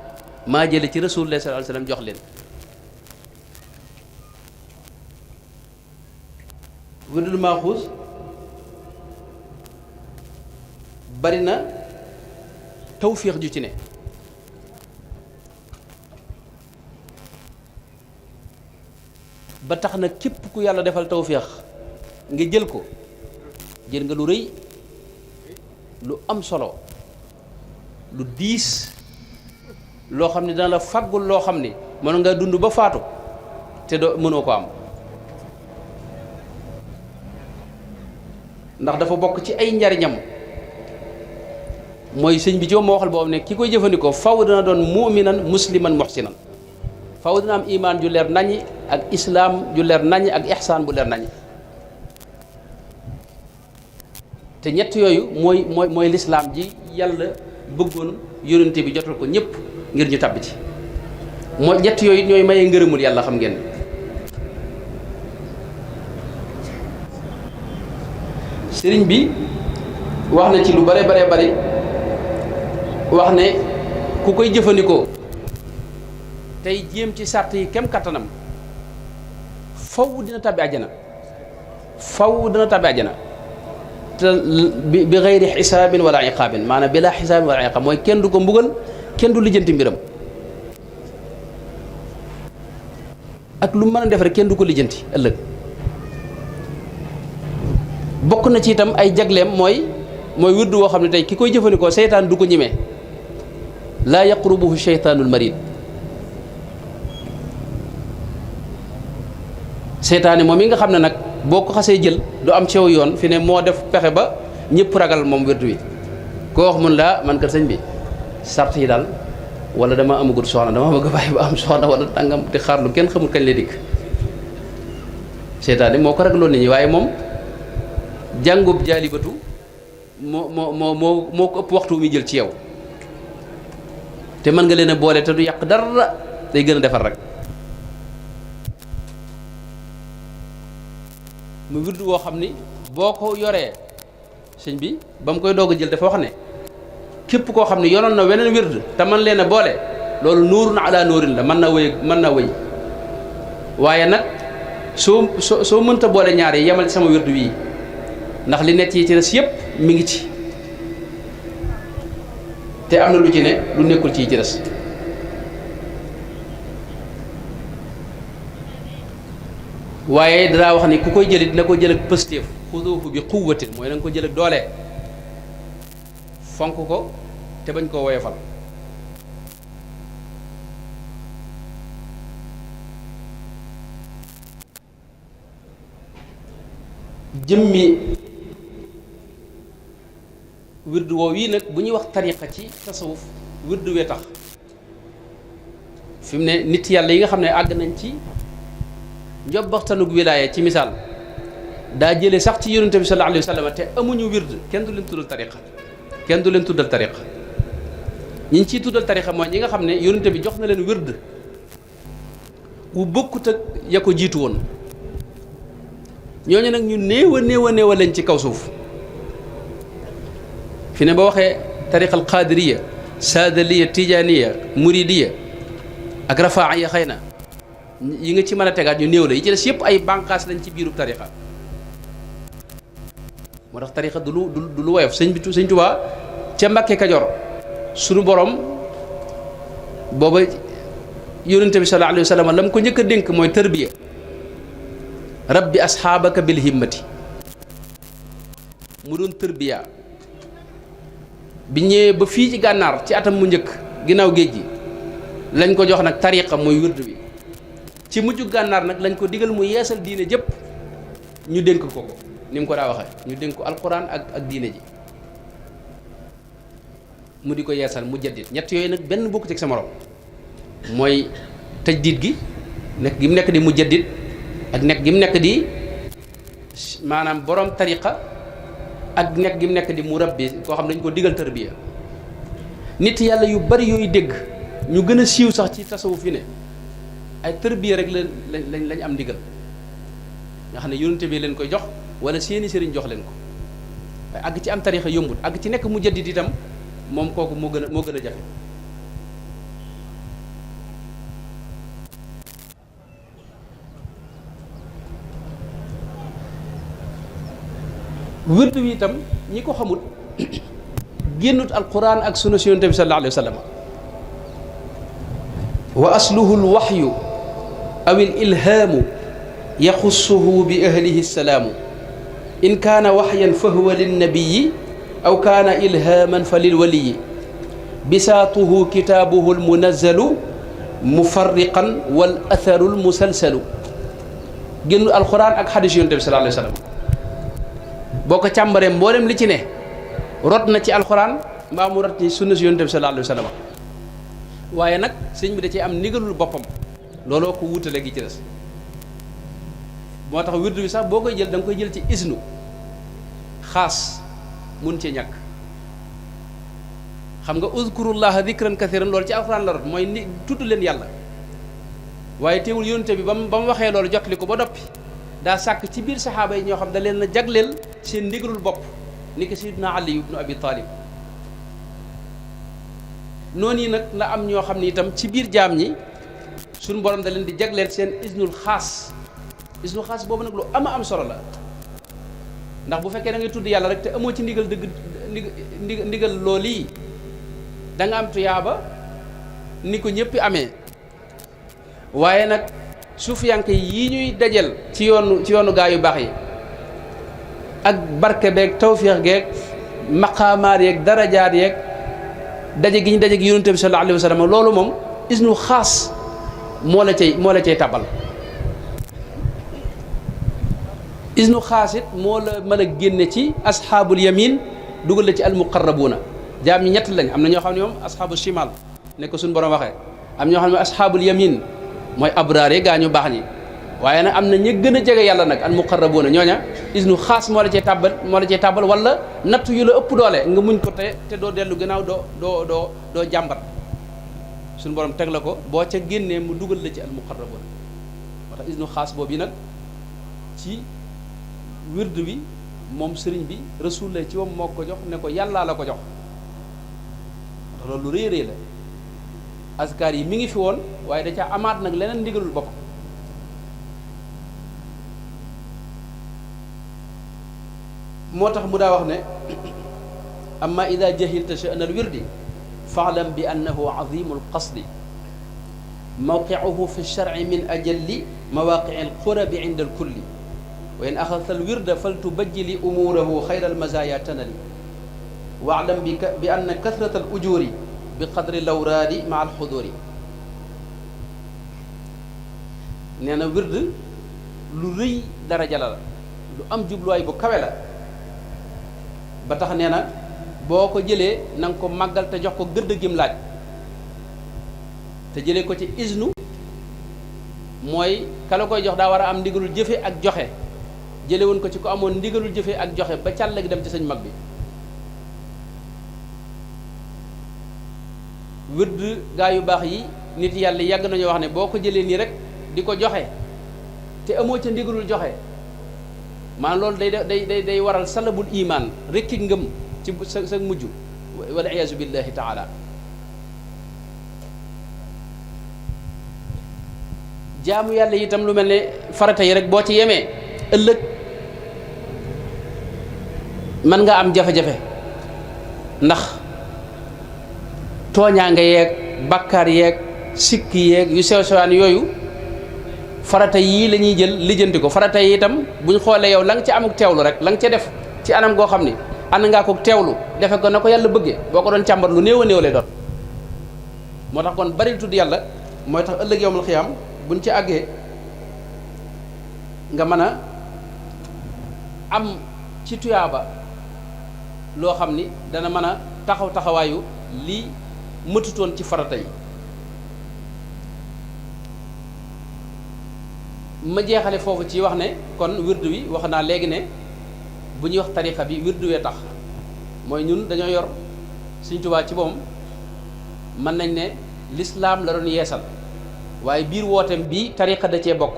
maa jële ci rasulullah sallallahu alayhi wasallam jox leen wirdul maaxuus bari na tawféex ju ci ne ba tax na képp ku yàlla defal tawféex nga jël ko jël nga lu rëy lu am solo lu diis loo xam ne dana la faggul loo xam ne mën nga dund ba faatu te doo mënoo ko am ndax dafa bokk ci ay njariñam mooy sëñ bi ci moo waxal boobu ne ki koy jëfandikoo faw dana doon mu'minan musliman muhsinan faw dina am imaan ju leer nañi ak islaam ju leer nañi ak ihsaan bu leer nañi te ñett yooyu mooy lislaam ji yàlla bëggoon yónnente bi jotal ko ñëpp ngir ñu tàbbi ci mooy ñett yooyu ñooy maye ngërëmul yàlla xam ngeen sëriñ bi wax na ci lu bare bari wax ne ku koy jëfandikoo tey jéem ci sàrt yi kem kattanam faw dina tàbbi àjjana te bi xeyri xisaabin wala iqaabin maanaam bi laa xisaabin wala iqaab mooy kenn du ko mbugal kenn du lijjanti mbiram ak lu mën a def rek kenn du ko lijjanti ëllëg. bokk na ci itam ay jagleem mooy wirdu woo xam ne tey ki koy jëfandikoo seytaan du ko ñemee laa yaqrubuhu sheytaanul marid. seytaane moom yi nga xam ne nag boo ko xasee jël du am ceew yoon fi ne moo def pexe ba ñëpp ragal moom wirdu wi koo wax mun laa man kat sëñ bi sart yi daal wala dama amagut soxna dama bëgg a bàyyi ba am soxna wala tàngam di xaar lu kenn xamul kañ lay dikk. seytaane moo ko ragaloon nit ñi waaye moom jàngub jaalibatu moo ko ëpp waxtu muy jël ci yow te mën nga leen a boole te du yàq dara day gën a defar rek. mu wirdu woo xam ni boo ko yoree sëñ bi ba mu koy doog a jël dafa wax ne képp koo xam ne yoroon na weneen wird te man leen a boole loolu nuurun ala nuurin la mën na wëy waaye nag soo mënta boole ñaar yi yemal ci sama wirdu wii ndax li nekk yi ci des yépp mi ngi ci te am na lu ci ne lu nekkul ci des. waaye danaa wax ni ku koy jëlit na ko jël ak pëstéef xuduuhu bi quwwatin mooy na nga ko jël ak doole fonk ko te bañ koo woyofal. jëmmi wirdu woow yi nag bu ñuy wax tariqa ci tasawuf wirdu wee tax fi mu ne nit yàlla yi nga xam ne àgg nañ ci njobbaxtanug wilaaya ci misaal daa jëlee sax ci yonente bi sallallahu alayhi wa sallam te amuñu wird kenn du leen tuddal tariqa ñi ciy tuddal tariqa mooy ñi nga xam ne yonente bi jox na leen wird wu bokkut ak ya ko jiitu woon ñooñu nag ñu néew a lañ ci kaw suuf fi ne ba waxee tariqa al qadiriya saadaliya tijaniya muridiya ak rafaaiya xëy na yi nga ci mën a tegaat ñu néew la yi ci des yëpp ay bànqaas lañ ci biirub tariqa moo tax tariqa du lu woyof sëñ Tuubaa ca Mbàkke Kajoor suñu borom booba yonente bi sallallahu alayhi wa sallam la mu ko njëkk a dénk mooy tërbiya rabbi asxaabaka bil himmati mu doon tërbiya bi ñëwee ba fii ci gànnaar ci atam mu njëkk ginnaaw géej gi lañ ko jox nag tariqa mooy wird bi ci mujj gànnaar nag lañ ko digal mu yeesal diine jëpp ñu dénk ko ni mu ko daa waxee ñu dénk ko alquran ak diine ji mu di ko yeesal mu jaddit ñett yooyu nag benn bokku ci sa morom mooy tajdiid gi nekk gi mu nekk di mu jaddit ak nekk gi mu nekk di maanaam borom tariqa ak nekk gi mu nekk di murabbi koo xam dañ ko digal tarbiya nit yàlla yu bari yooyu dégg ñu gën a siiw sax ci tasawuf fi ne ay tërbiya rek lañ am ndigal nga xam ne yonente bi leen koy jox wala seeni sëriñ jox leen ko waaye àgg ci am tarixa yombut àgg ci nekk mu jaddit itam moom kooku moo gën a jafe. wirdu wi itam ñi ko xamut génnut alquran ak sunna si yonente bi sallallahu alayhi wa sallam wa asluhu alwaxyu aw ilhaamu yaxussuhu bi ahlihi salaamu in kaana waxyan fa huwa linnabiyi aw kaana ilhaaman fa lilwaliyi bisaatuhu kitaabuhu almunazzalu mufarriqan wal atharu almusalsalu génn alquran ak xadis yonent bi sallallahu alayhi wa sallam boo ko càmbaree mboolem li ci ne rot na ci alquran mbaa mu rot ci sunna si yonent bi sallallahu alayhi wa sallam waaye nag sëñ bi da cee am ndigalul boppam looloo ko wutale gi ci des moo tax wirdu bi sax boo koy jël da nga koy jël ci isnu xaas mun cee ñàkk xam nga uzkurullaha dhikran kathiran loolu ci alxuraan la rot mooy ni tudd leen yàlla waaye teewul yonente bi ba mu waxee loolu jotli ko ba noppi daa sàkk ci biir saxaaba yi ñoo xam da leen a jagleel seen ndigalul bopp ni ko sayyidina Ali ibnu Abi Talib noonu yi nag la am ñoo xam ne itam ci biir jaam ñi suñu borom da leen di jagleel seen isnul xaas boobu nag lu am solo la ndax bu fekkee da ngay tudd yàlla rek te amoo ci ndigal dëgg ndigal loolu yi da nga am tuyaaba ni ko ñëpp amee waaye nag suufiyanke yi ñuy dajal ci yoonu gaa yu baax yi ak barke beeg tawfiix geeg maqaamaat yeeg darajaat yeeg daje gi ñu daje gi yonent bi sallallahu alayhi wa sallam loolu moom isnu xaas moo la cay tabal isnu xaas it moo la mën a génne ci asxaabul yamin dugal la ci almuqarrabuuna jaam ñi ñett lañ am na ñoo xam ne moom asxaabu shimal ne ko suñu borom waxee am ñoo xam ne asxaabul yamin mooy abraar yi gaa ñu baax ñi waaye nag am na ñi gën a jege yàlla nag almuqarrabuuna ñooña isnu xaas moo la cay tàbbal wala nattu yu la ëpp doole nga muñ ko te doo dellu gannaaw doo jàmbat suñu borom teg la ko boo ca génnee mu dugal la ci almuqarrabuuna moo tax isnu xaas boobu yi nag ci wird bi moom sëriñ bi rasul la ci moom moo ko jox ne ko yàllaa la ko jox loolu lu rëy rëy la askar yi mi ngi fi woon waaye da ca amaat nag leneen ndigalul boppam moo tax mu daa wax ne amma ida jahilta sha'na al wirdi fa'lam bi annahu azimu al qasdi mawqi'uhu fi shar'i min ajalli mawaqi'i al qurabi 'inda al kulli wa in axadta al wirda faltubajjili umurahu xayra al mazaya tanali wa'lam bi anna kathrata al ujuri bi qadri lawraadi ma al xuduri nee na wird lu rëy daraja la lu am jubluwaay bu kawe la ba tax nee na boo ko jëlee na nga ko màggal te jox ko gëdd gim laaj te jëlee ko ci isnu mooy kala koy jox daa war a am ndigalul jëfe ak joxe jële woon ko ci ko amoon ndigalul jëfe ak joxe ba càll gi dem ci sëñ mag bi wird gaa yu baax yi nit yàlla yàgg nañu wax ne boo ko jëlee nii rek di ko joxe te amoo ca ndigalul joxe maanaam loolu day waral salabul iman rekki ngëm ci sa mujj wala iyaazu billahi taala jaamu yàlla itam lu mel ne farata yi rek boo ci yemee ëllëg mën nga am jafe-jafe ndax tooñaa nga yeeg bakkaar yeeg sikk yeeg yu sew sewaan yooyu farata yii la ñuy jël lijjanti ko farata yi itam bu ñu xoolee yow la nga ci amuk teewlu rek la nga ca def ci anam goo xam ni ànd ngaa ko teewlu defe ko na ko yàlla bëggee boo ko doon càmbar lu néew a néew lay doon moo tax kon bari tudd yàlla mooy tax ëllëg yowmal xiyaam buñ ci àggee nga mën a am ci tuyaaba loo xam ni dana mën a taxawaayu lii mëtutoon ci farata yi ma jeexale foofu ci wax ne kon wirdu wi wax naa léegi ne bu ñuy wax tariqa bi wirdu wee tax mooy ñun dañoo yor Sëñ Tuubaa ci moom mën nañ ne lislaam la doon yeesal waaye biir wooteem bii tariqa da cee bokk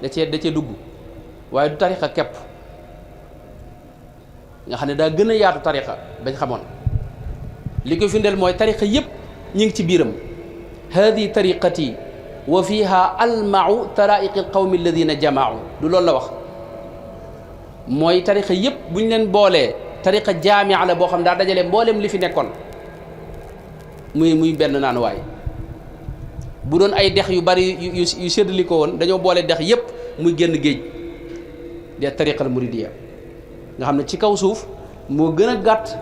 da cee dugg waaye du tariqa képp nga xam ne daa gën a yaatu tariqa bañ xamoon li ko firndeel mooy tariqa yépp ñu ngi ci biiram hadi tariqati wa fiha almau taraiqi alqawmi alladina jamaau du loolu la wax mooy tariqa yépp bu ñu leen boolee tariqa jaamia la boo xam daa dajale mbooleem li fi nekkoon muy benn naan waay bu doon ay dex yu bari yu séddali ko woon dañoo boole dex yépp muy génn géej de tariqa al muridiya nga xam ne ci kaw suuf moo gën a gàtt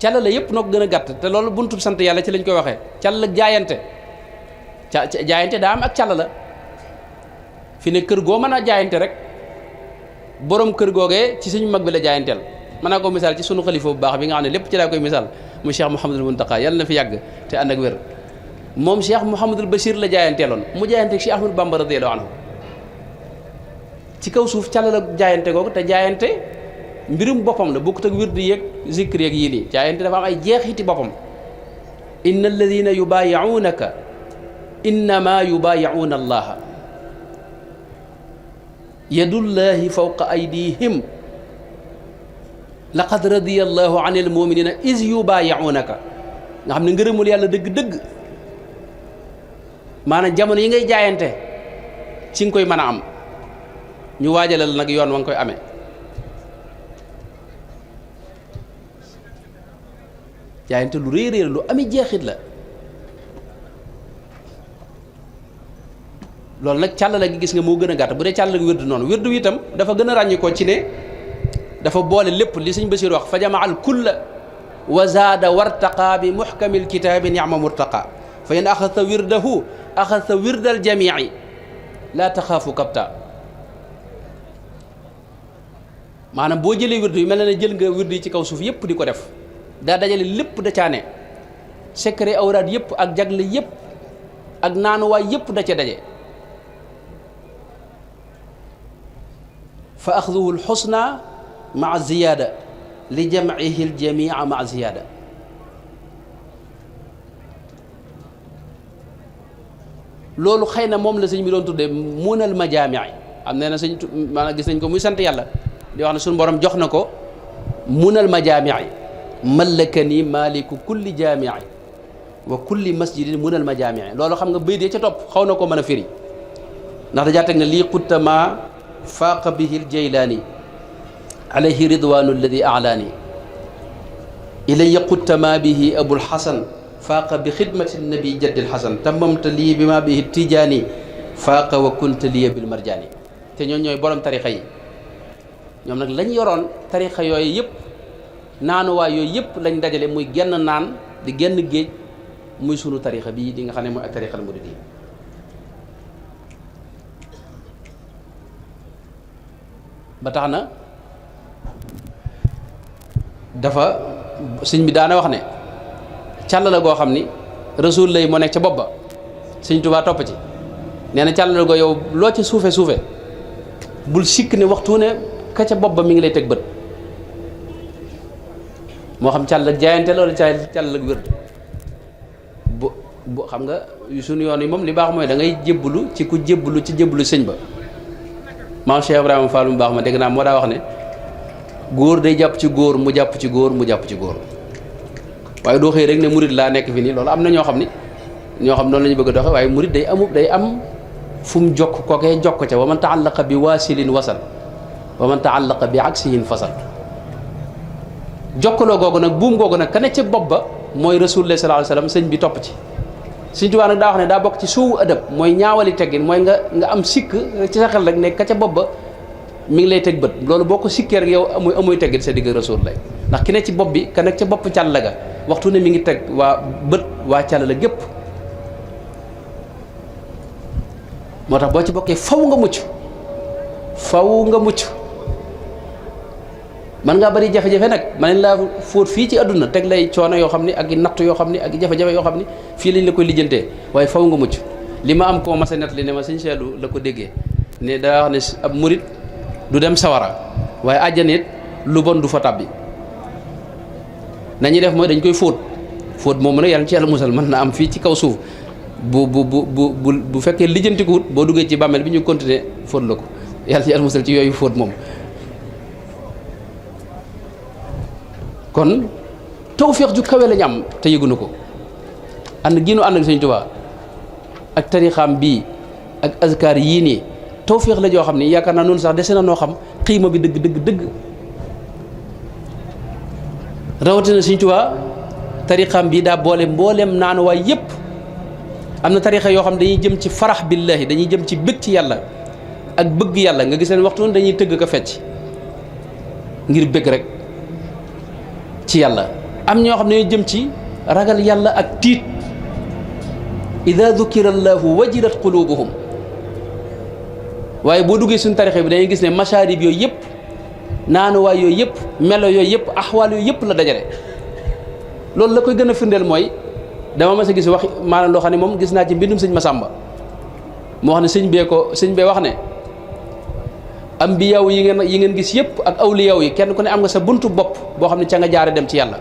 càlla la yépp noo ko gën a gàtt te loolu buntub sant yàlla ci lañ koy waxee càll ak jaayante daa am ak càll la fi ne kër goo mën a jaayante rek borom kër googee ci suñu mag bi la jaayanteel mën naa ko misaal ci sunu xalifa bu baax bi nga xam ne lépp ci laa koy misaal mu Cheikh Mouhamadul Muntaqa yàlla na fi yàgg te ànd ak wér moom Cheikh Mouhamadul Bachir la jaayanteeloon mu jaayante Cheikh Ahmadou Bamba radiyallahu anhu ci kaw suuf càll la jaayante googu te jaayante mbirum boppam la bokkut ak wirdu yeeg zikri yeeg yii nii jaayante dafa am ay jeexiti boppam inna alladina yubaayi'uunaka innama yubaayi'uuna allaha yadullahi fawqa aydihim laqad radiyallahu anil muminina is yubaayi'uunaka nga xam ne ngërëmul yàlla dëgg-dëgg maanaam jamono yi ngay jaayante ci nga koy mën a am ñu waajalal nag yoon wa nga koy amee jaayante lu réy réy lu ami jeexit la loolu nag càllale gi gis nga moo gën a gàtt bu dee càllale gi wérdu noonu wérdu itam dafa gën a ràññi ko ci ne dafa boole lépp li sëñ Basiir wax fa jamaa al kulla wa zaada wartaqa bi muhkamil kitaabi ni'ma murtaqa fa in axasta wirdahu axasta wirdal jamii laa taxaafu kapta maanaam boo jëlee wirdu yi mel na ne jël nga wirdu yi ci kaw suuf yëpp di ko def daa dajale lépp da caane secret awraad yëpp ak jagle yëpp ak naanuwaay yëpp da ca daje fa axduhu alxusna maa ziyaada li jamcihi aljamia maa ziyaada loolu xëy na moom la sëñ bi doon tuddee munal majaami am nee na sëñ maanaam gis nañ ko muy sant yàlla di wax ne suñu borom jox na ko munal majaami mallakani maliku kulli jaamii wa kulli masjidin munal majaami loolu xam nga béy dee ca topp xaw na ko mën a firi ndax dajaa teg ne lii xuttama faaqa bihi ljaylaani alayhi ridwanu alladi alaani ilaya xuttama bihi abulxasan faaqa bi xidmati nabi jaddi lxasan tamamta lii bi ma bihi tijaani faaqa wa kunta liya bil marjaani te ñoom ñooy borom tarixa yi ñoom nag lañ yoroon tarixa yooyu yëpp naanuwaay yooyu yëpp lañ dajale muy genn naan di genn géej muy sunu tarixa bii di nga xam ne mooy ak tarixal muridi ba tax na dafa sëñ bi daana wax ne càll la goo xam ni rasul lay moo nekk ca bopp ba sëñ Tuubaa topp ci nee na càll la goo yow loo ca suufe suufe bul sikk ne waxtu ne ka ca bopp ba mi ngi lay teg bët moo xam càll ak jaayante la wala càll ak wérd bu xam nga suñu yoon yi moom li baax mooy da ngay jébbalu ci ku jébbalu ci jébbalu sëñ ba maam Cheikh Ibrahima Fall mu baax ma dégg naa moo daa wax ne góor day jàpp ci góor mu jàpp ci góor mu jàpp ci góor waaye doo xëy rek ne murid laa nekk fi nii loolu am na ñoo xam noonu la ñu bëgg a doxe waaye murid day am fu mu jokk kookee jokk ca wa man taallaqa bi waasilin wasal wa man taallaqa bi aksihin fasal jokkaloo googu nag buum googu nag ka ne ca bopp ba mooy rasulullah sallallahu alayhi wasallam sëñ bi topp ci Sëñ Tuubaa nag daa wax ne daa bokk ci suuwu adab mooy ñaawali teggin mooy nga am sikk ci sa xel rek ne ka ca bopp ba mi ngi lay teg bët loolu boo ko sikkee rek yow amuy teggin sa digg rasulullah ndax ki ne ci bopp bi ka nekk ca bopp càll ga waxtu ne mi ngi teg waa bët waa càll la gépp moo tax boo ci bokkee faw nga mucc man ngaa bari jafe-jafe nag man nañ laa fóot fii ci àdduna teg lay coono yoo xam ne ak i natt yoo xam ne ak i jafe-jafe yoo xam ne fii lañ la koy lijjantee waaye faw nga mucc li ma am koo mas a nett li ne ma sëñ Seedu la ko déggee ne daa wax ne ab murit du dem sawara waaye àjjana it lu bon du fa tàbbi nañuy def mooy dañ koy fóot moom nag yàlla ci yàlla musal mën na am fii ci kaw suuf bu fekkee lijjantikuwut boo duggee ci bàmmeel bi ñu continuer fóot la ko yàlla ci yàlla musal ci yooyu fóot moom kon tawféex ju kawe lañu am te yëgunu ko ànd gi nu ànd ak Sëñ Tuubaa ak tarixaam bii ak azkar yii nii tawféex la joo xam ni yaakaar naa noonu sax dese na noo xam xiima bi dëgg rawatina Sëñ Tuubaa tarixaam bii daa boole mbooleem naanuwaay yépp am na tarixa yoo xam dañuy jëm ci farax billahi dañuy jëm ci bëgg ci yàlla ak bëgg yàlla nga gis leen waxtu woon dañuy tëgg ko fecc ngir bëgg rek ci yàlla am ñoo xam ne ñoo jëm ci ragal yàlla ak tiit ida dukira allahu wajilat qulubuhum waaye boo duggee suñu tarixa bi dañuy gis ne masharib yooyu yëpp naanuwaay yooyu yëpp melo yooyu yëpp axwaal yooyu yëpp la dajale loolu la koy gën a firndeel mooy dama mas a gis wax maanaam loo xam ne moom gis naa ci mbindum sëñ Masamba moo wax ne sëñ bee wax ne ambiyaw yi ngeen gis yëpp ak awliyaw yi kenn ku ne am nga sa buntu bopp boo xam ne ca nga jaare dem ci yàlla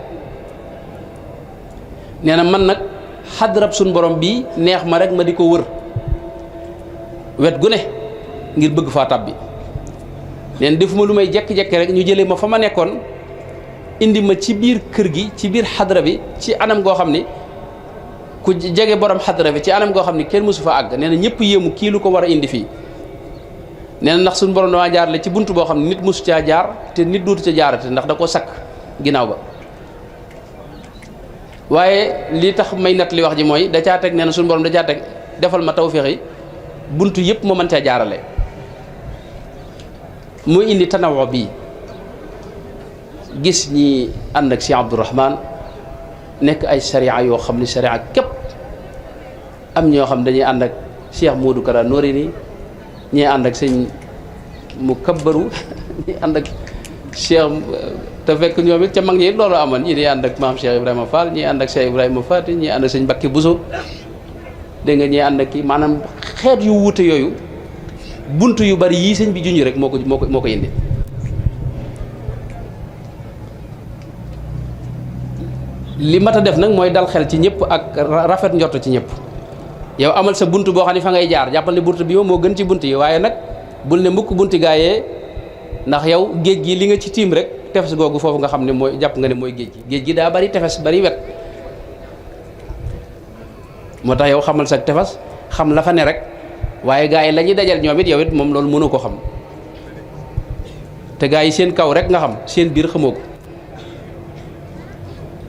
nee na man nag xadrab suñ borom bii neex ma rek ma di ko wër wet gu ne ngir bëgg faa tab bi nee na defuma lu may jekki-jekki rek ñu jëlee ma fa ma nekkoon indi ma ci biir kër gi ci biir xadra bi ci anam goo xam ni ku jege borom xadra bi ci anam goo xam ni kenn mësu fa àgg nee na ñëpp yéemu kii lu ko war a indi fii nee na ndax suñu borom damaa jaar la ci bunt boo xam ne nit mësu caa jaar te nit dootu ca jaarate ndax da ko sakk ginnaaw ba waaye li tax may nat li wax ji mooy da caa teg nee na suñu borom da caa teg defal ma tawféex yi buntu yëpp moo mën caa jaarale muy indi tanawo bi gis ñi ànd ak Cheikh Abdourahman nekk ay sharia yoo xam ne sharia képp am ñoo xam dañuy ànd ak Cheikh Modou Kara Noreyni ñii ànd ak sëñ mu kabbaru ñi ànd ak Cheikh te fekk ñoom it ca mag ñi loolu amoon ñii di ànd ak maam Cheikh Ibrahima Fall ñii ànd ak Cheikh Ibrahima Fati ñii ànd ak sëñ Mbacke Bousso dégg nga ñii ànd ak kii maanaam xeet yu wuute yooyu bunt yu bari yii sëñ bi junj rek moo ko indi li mat a def nag mooy dal xel ci ñëpp ak rafet njort ci ñëpp yow amal sa bunt boo xam ne fa ngay jaar jàppal ne bunt bi moom moo gën ci bunt yi waaye nag bul ne mukk bunti gaayee ndax yow géej gi li nga ci tiim rek tefes googu foofu nga xam ne mooy jàpp nga ne mooy géej gi daa bari tefes bari wet moo tax yow xamal sa tefes xam la fa ne rek waaye gaa yi la ñuy dajal ñoom it yow it moom loolu mënu ko xam te gaa yi seen kaw rek nga xam seen biir xamoo ko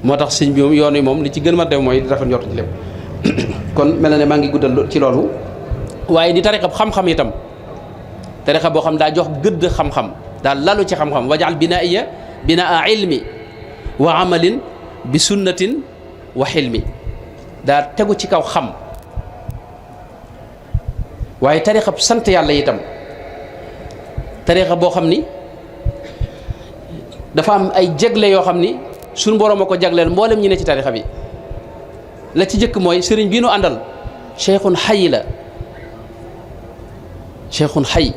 moo tax sëñ bi moom yoon wi moom li ci gën ma def mooy rafet njort ci lépp kon mel na ne maa ngi guddal ci loolu waaye di tariqa xam-xam itam tariqa boo xam daa jox gëdd xam-xam daa lalu ci xam-xam wajaal binaiya binaa ilmi wa amalin bi sunnatin wa xilmi daa tegu ci kaw xam waaye tariqa sant yàlla itam tariqa boo xam ni dafa am ay jegle yoo xam ni suñu borom a ko jagleel mboolem ñi ne ci tarixa bi la ci jëkk mooy sëriñ bii nu àndal cheikhun xay la cheikhun xay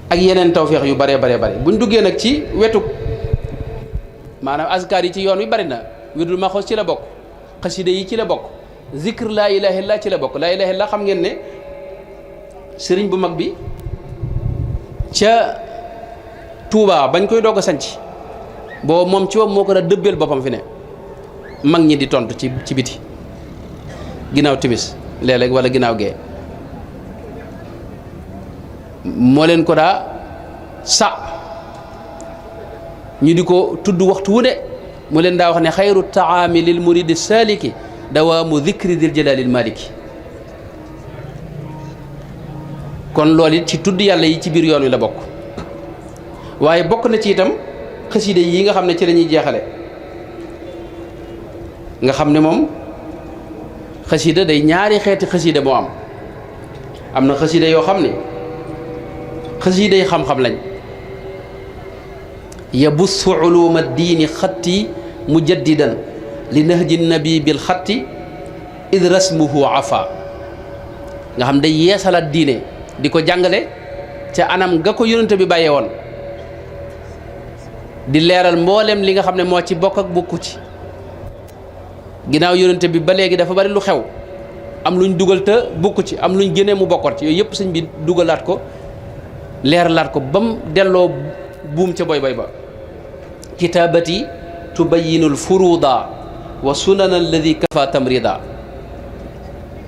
ak yeneen tawféex yu bare buñ duggee nag ci wetu maanaam askar yi ci yoon wi bari na wirdul maxoos ci la bokk xasida yi ci la bokk zikr laa ilaha illallah ci la bokk laa ilaha illallah xam ngeen ne sëriñ bu mag bi ca Touba bañ koy doog a sanc boo moom ci woom moo ko da dëbbeel boppam fi ne mag ñi di tontu ci biti ginnaaw timis léeg-léeg wala ginnaaw gee moo leen ko daa sa ñu di ko tudd waxtu wu ne mu leen daa wax ne xayru taami lil muridi saliki dawaamu dikri dil jalaalil maliki kon loolu it ci tudd yàlla yi ci biir yoon wi la bokk waaye bokk na ci itam xasida yi nga xam ne ci la ñuy jeexale nga xam ne moom xasida day ñaari xeeti xasida moo am na xasida yoo xam ne xasida yi xam-xam lañ yabussu uluma diini xatti mujaddidan li nahji nabi bil xatti id rasmuhu afa nga xam day yeesalaat diine di ko jàngale ca anam nga ko yonente bi bàyyee woon di leeral mboolem li nga xam ne moo ci bokk ak bokku ci ginnaaw yonente bi ba léegi dafa bari lu xew am luñ dugal te bokku ci am luñ génnee mu bokkoon ci yooyu yëpp sëñ bi dugalaat ko leeralaat ko ba mu delloo buum ca boy ba kitaabati tubayinul furuda wa sunana alladi kafa tamrida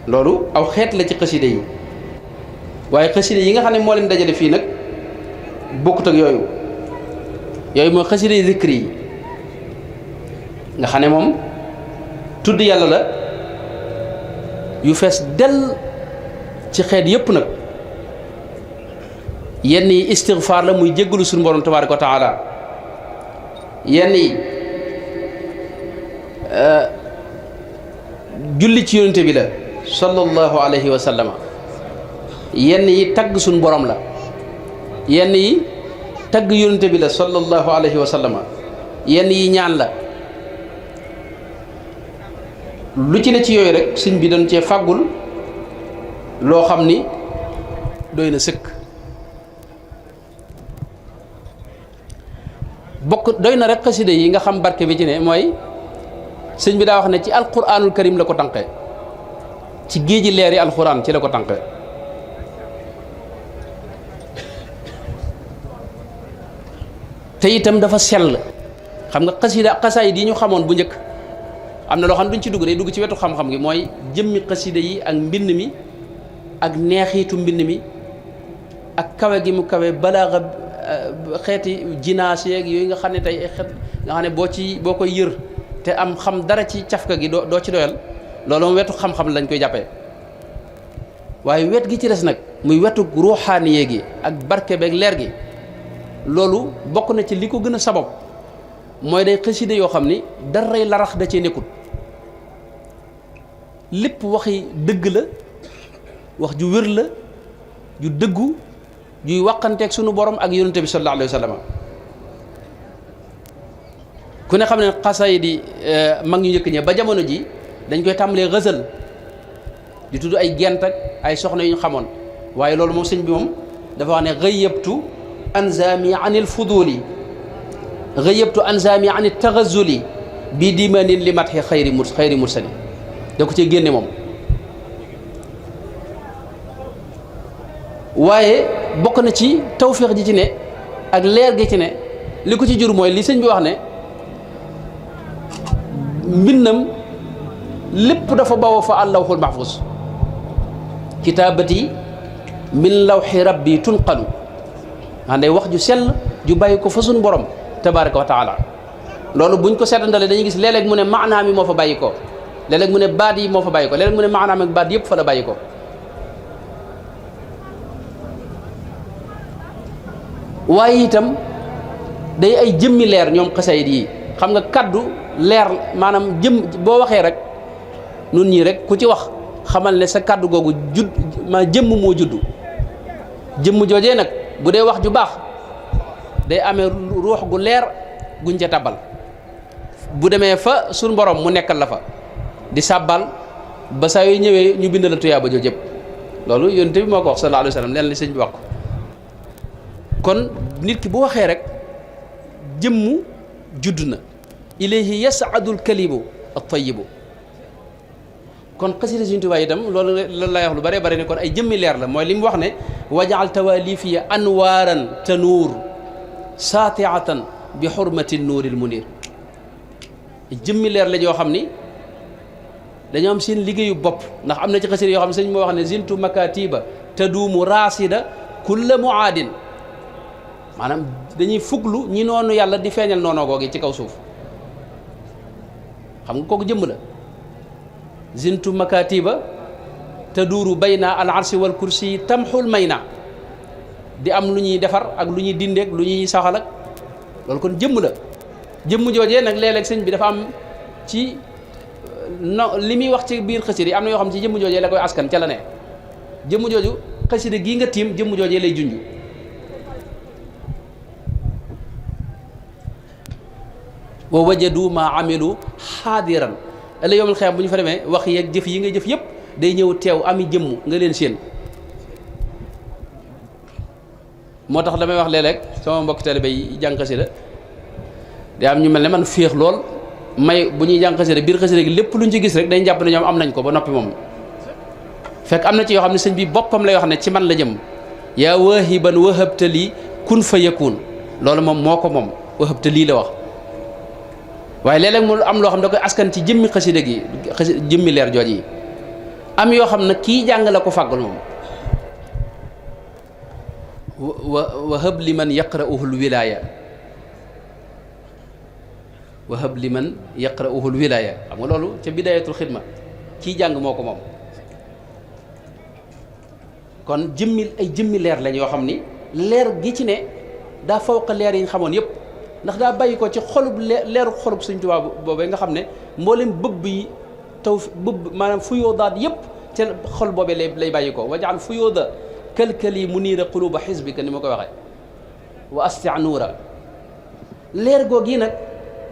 loolu aw xeet la ci xaside yi waaye xaside yi nga xam ne moo leen dajale fii nag bokkut ak yooyu mooy xaside yi zikri yi nga xam ne moom tudd yàlla la yu fees dell ci xeet yépp nag yenn yi istigfaar la muy jéggalu suñu borom tabaaraka wa taala yenn yi julli ci yonente bi la sallallahu alayhi wa sallama yenn yi tagg suñu borom la yenn yi tagg yonente bi la sallallahu alayhi wa sallama yenn yi ñaan la lu ci ne ci yooyu rek sëñ bi dañ cee fàggul loo xam ni doy na sëkk bokk doy na rek xasida yi nga xam barke bi ci ne mooy sëñ bi daa wax ne ci alquranul karim la ko tànqee ci géeji leer yi alquran ci la ko tànqee te itam dafa sell xam nga xasaayid yi ñu xamoon bu njëkk am na loo xam ne duñ ci dugg day dugg ci wetu xam-xam gi mooy jëmmi xasida yi ak mbind mi ak neexiitu mbind mi ak kawe gi mu kawe balaaxa xeeti jinaas yeeg yooyu nga xam ne tey ay xeet nga xam ne boo koy yër te am xam dara ci cafka gi doo ci doyal loolu moom wetu xam-xam lañ koy jàppee waaye wet gi ci des nag muy wetu ruuxaaniye gi ak barke beeg leer gi loolu bokk na ci li ko gën a sabab mooy day xasida yoo xam ni daray larax da cee nekkut lépp waxi dëgg la wax ju wér la ju dëggu juy waqanteeg sunu borom ak yonente bi sallallahu alayhi wa sallam ku ne xam ne xasaay di mag ñu njëkk ña ba jamono ji dañ koy tàmbalee xësal di tudd ay gent ak ay soxna yu ñu xamoon waaye loolu moom sëñ bi moom dafa wax ne xëyyabtu anzami anil fuduli xëyyabtu anzami anil taxazuli bi dimanin li matxi xayri mursali da ko cee génne moom waaye bokk na ci tawféex ji ci ne ak leer gi ci ne li ko ci jur mooy li sëñ bi wax ne mbindam lépp dafa bawoo fa allawhul mahfuz kitaabati min lawxi rabbi tunqalu day wax ju sell ju bàyyi ko fa suñ borom tabaraka wa taala loolu buñ ko seetandalee dañuy gis léeg-léeg mu ne maanaa mi moo fa bàyyi ko léeg-léeg mu ne baat yi moo fa bàyyi ko léeg-léeg mu ne maanaam ak baat yëpp fa la bàyyi ko waaye itam day ay jëmmi leer ñoom xasayid yi xam nga kaddu leer maanaam boo waxee rek nun ñii rek ku ci wax xamal ne sa kaddu googu jëmm moo juddu jëmm joojee nag bu dee wax ju baax day amee ruux gu leer guñ ca tabal bu demee fa suñ borom mu nekkal la fa di sàbbal ba saa yu ñëwee ñu bind la tuyaaba jooju yëpp loolu yonent bi moo ko wax sallallahu alayhi wa sallam leen li sëñ bi wax ko kon nit ki bu waxee rek jëmmu judd na ilayhi yasaadul kalimu at-tayyibu kon xasida Sëñ Tuubaa itam loolu lay wax lu bare bare ne kon ay jëmmi leer la mooy li mu wax ne wajaal tawalifiya anwaaran tanuur saatiatan bi xurmati nuuril munir jëmmi leer la joo xam ni dañoo am seen liggéeyu bopp ndax am na ci xasida yoo xam ne sëñ moo wax ne zintu makatiba taduumu raasida kulla muaadin maanaam dañuy fuglu ñi noonu yàlla di feeñal noonoo googi ci kaw suuf xam nga kooku jëmm la zintu makatiba taduuru bayna al arsi wal kursi tamxul may na di am lu ñuy defar ak lu ñuy dindeeg lu ñuy saxal ak loolu kon jëmm la jëmm joojee nag léeg-léeg sëñ bi dafa am ci li muy wax ci biir xasida yi am na yoo xam ci jëmm joojee la koy askan ca la ne jëmm jooju xasida gii nga tiim jëmm joojee lay junj wa wajadu ma amilu xaadiran ëlla yowmal xiyaam bu ñu fa demee wax yeeg jëf yi nga jëf yëpp day ñëw teew ami jëmm nga leen séen moo tax damay wax léeg-léeg sama mbokki taalibe yi jàng xasida day am ñu mel ne man féex lool may bu ñuy jàng xasida biir xasida gi lépp luñ ci gis rek dañ jàpp ne ñoom am nañ ko ba noppi moom fekk am na ci yoo xam ne sëñ bi boppam lay wax ne ci man la jëm yaa waahiban wahabtali kun fa yakun loolu moom moo ko moom wahabtali la wax waaye léeg-léeg mu am loo xam da koy askan ci jëmmi xasida gi jëmmi leer jooj yi am yoo xam ne kii jàng la ko fàggul moom wa hab li man yaqra'uhul wilaaya wa hab li man yaqra'uhul wilaaya xam nga loolu ca bidaayatul xidma kii jàng moo ko moom kon jëmmi leer lañ yoo xam ni leer gi ci ne daa fawqa leer yi ñu xamoon yëpp ndax daa bàyyi ko ci xolub leeru xolub Sëñ Tuubaa boobee nga xam ne mboolem bëbb yi taw bëbb maanaam fuyoodaat yëpp ca xol boobee lay bàyyi ko wajaal fuyooda kalkali muniira quluba xisbika ni ma ko waxee wa astia nuura leer googu yi nag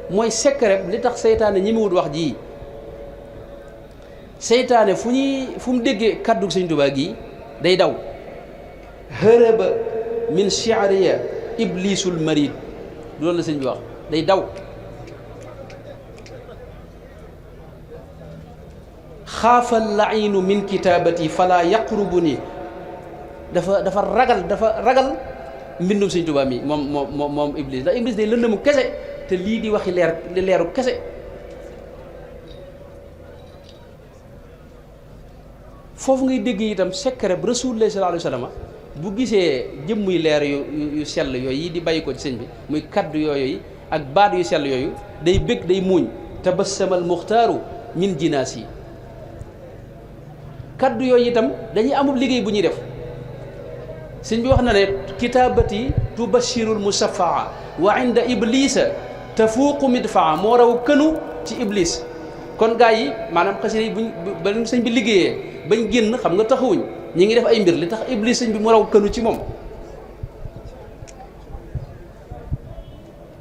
mooy secret li tax seytaane ñi mu wut wax ji seytaane fu mu déggee kaddu Sëñ Tuubaa gi day daw hërëba min shi'riya iblisul marid loolu la sëñ bi wax day daw xaafal lainu min kitaabati fala yaqrubuni dafa ragal mbindum Sëñ Tuubaa mi moom iblis ndax iblis day lëndëmu kese te lii di waxi leeru kese foofu ngay dégg itam secret bu Rasulullah sallallahu alayhi wa sallam bu gisee jëmmuy leer yu sell yooyu yi di bàyyi ko ci sëñ bi muy kaddu yooyu ak baat yu sell yooyu day bëgg day muuñ tabassamal muxtaaru min jinaas yi kaddu yooyu itam dañuy amub liggéey bu ñuy def sëñ bi wax na ne kitaabati tubashirul musafaa wa inda iblisa tafuuqu midfaa moo raw kënu ci iblis kon gaa yi maanaam xasida yi buñ ba sëñ bi liggéeyee bañ génn xam nga taxawuñ ñi ngi def ay mbir li tax iblis sëñ bi mu raw kënu ci moom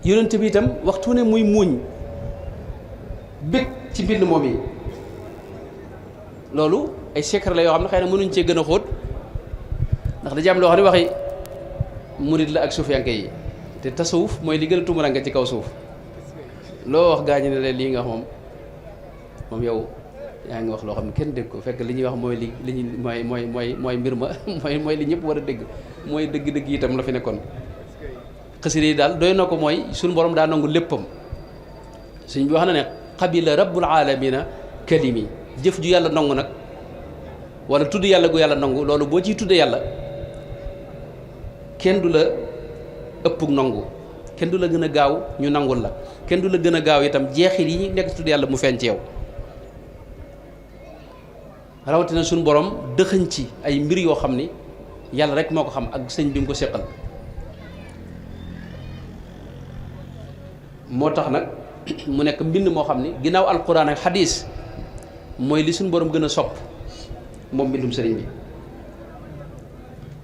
yonent bi itam waxtu ne muy muuñ bég ci mbind moom yi loolu ay secret la yoo xam ne xëy na mënuñ cee gën a xóot ndax dañu am loo xam ne waxi murid la ak suufiyanke yi te tasawuf mooy li gën a tumuranke ci kaw suuf loo wax gaañu ne leen lii nga wax moom yow yaa ngi wax loo xam ne kenn dégg ko fekk li ñuy wax mooy li ñu mooy mbir ma mooy li ñëpp war a dégg mooy dëgg-dëgg itam la fi nekkoon xasida yi daal doy na ko mooy suñu borom daa nangu léppam suñ bi wax na ne qabila rabbul alamina kalimi jëf ju yàlla nangu nag wala tudd yàlla gu yàlla nangu loolu boo ciy tuddee yàlla kenn du la ëppug nangu kenn du la gën a gaaw ñu nangul la kenn du la gën a gaaw itam jeexit yi nekk ci tudd yàlla mu feeñ ci yow rawatina suñu borom dëxëñ ci ay mbir yoo xam ni yàlla rek moo ko xam ak sëñ bi mu ko séqal moo tax nag mu nekk mbind moo xam ni ginnaaw alquran ak xadis mooy li suñu borom gën a sopp moom mbindum sëriñ bi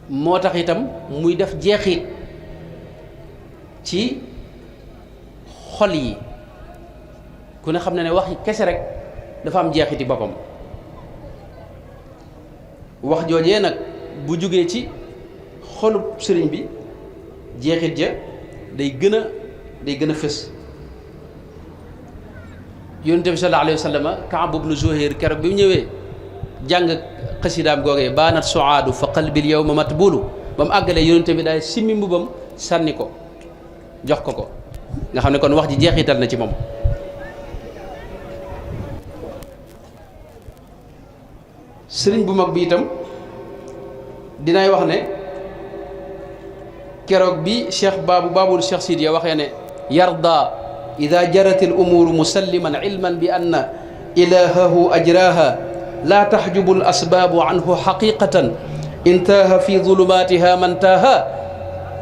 moo tax itam muy def jeexit ci xol yi ku ne xam ne wax kese rek dafa am jeexiti boppam wax joojee nag bu jógee ci xolub sëriñ bi jeexit ja day gën a fës yonent bi sallallahu alayhi wa sallam Kaab ibnu Zuhayr keroog bi mu ñëwee jàng xasidaam googee baanat suaadu fa qalbil yawma matbulu ba mu àggalee yonent bi daay simmi mbubam sànni ko jox ko nga xam ne kon wax ji jeexital na ci moom sëriñ bu mag bi itam dinaay wax ne keroog bi baabul Cheikh Sidiya waxee ne yarda ida jarat al umuru musalliman ilman bi anna ilahahu ajraha la taxjubu al asbaabu anhu xaqiqatan intaaha fi zulumatiha man taaha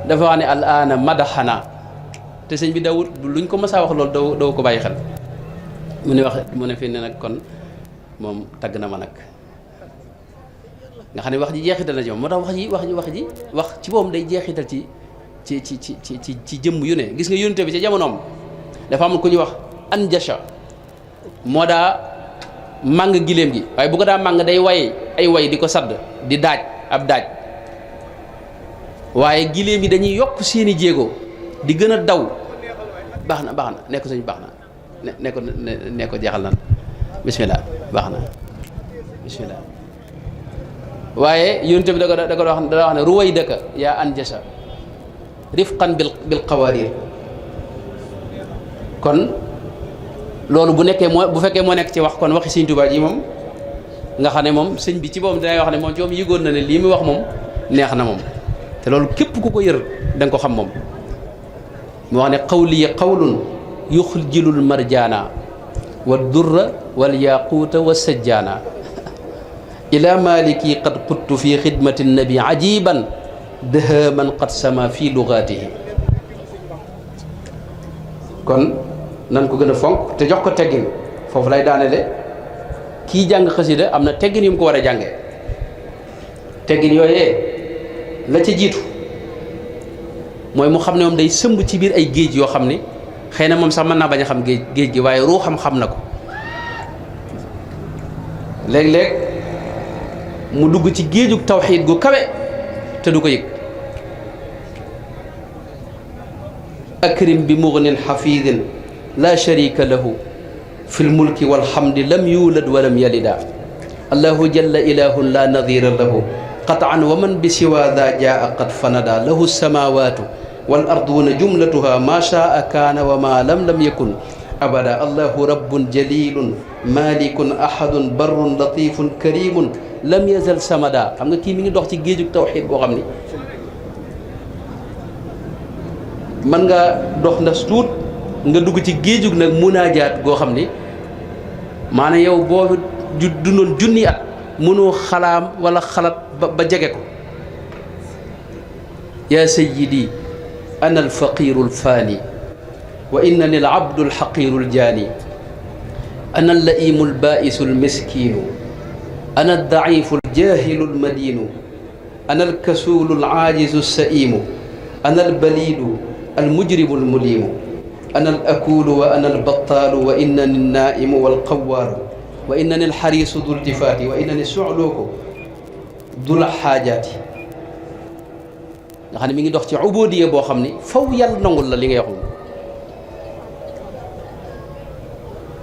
dafa wax ne al aana madaxana te sëñ bi dawut luñ ko mësaa wax loolu daw ko bàyyi xel mu ne fi ne nag kon moom tagg na ma nag nga xam ne wax ji jeexital na ci moom moo tax wax ci moom day jeexital ci jëmm yu ne gis nga yónte bi ci jamonoom dafa am ku ñuy wax anjasha moo daa màng giléem gi waaye bu ko daa màng day way di ko sadd di daaj ab daaj waaye giléem yi dañuy yokk seeni jéego di gën a daw baax na ne ko sëñ baax na ne ko jeexal nan bismillah baax na bismillah waaye yonent bi da ko wax ne ruway dëkka yaa anjasa rifqan bil qawarir kon loolu bu fekkee moo nekk ci wax kon waxi sëñ Tuubaa ji moom nga xam ne moom sëñ bi ci boppam dinay wax ne moom ci moom yëgoon na ne lii muy wax moom neex na moom te loolu képp ku ko yër da nga ko xam moom mu wax ne qawliya qawlun yuxjilul marjaana wa durra wal yaquuta wa sajjaana ila maliki qad quttu fi xidmati nabi ajiban daha man qad sama fi lugatihi kon nan ko gën a fonk te jox ko teggin foofu lay daanele kii jàng xasida am na teggin yu mu ko war a jànge teggin yooyee la ca jiitu mooy mu xam ne moom day sëmb ci biir ay géej yoo xam ni xëy na moom sax mën naa bañ a xam géej gi waaye ruuxam xam na ko léeg-léeg mu dugg ci géejug tawxiid gu kawe te du ko yëg akrim bi mugnin xafidin la sharika lahu fi lmulki walhamdi lam yulad walam yalida allahu jalla ilahun la nadira lahu qatan wa man bi siwa da jaa qad fanada lahu samawatu wal arduna jumlatuha ma shaa kaana wa ma lam yakun abada allahu rabbun jalilun malikun ahadun barrun latifun karimun lam yazal samada xam nga kii mi ngi dox ci géejug tawxiid boo xam ni mën nga dox ndas tuut nga dugg ci géejug nag munaajaat goo xam ni maanaam yow boo dundoon junni at mënoo xalaam wala xalat ba jege ko yaa sayyidi ana alfaqiru alfaani wa innani alabdu alxaqiru aljaani ana allaimu albaisu almiskinu ana aldaifu aljahilu almadinu ana alkasulu alaajizu alsaimu ana albalidu almujrimu almulimu ana alakulu wa ana albattalu wa innani alnaimu walqawaaru wa innani alxariisu dul tifaati wa innani sucluuku dul xaajaati nga xam ne mi ngi dox ci ubudiya boo xam ni faw yàlla nangul la li ngay wax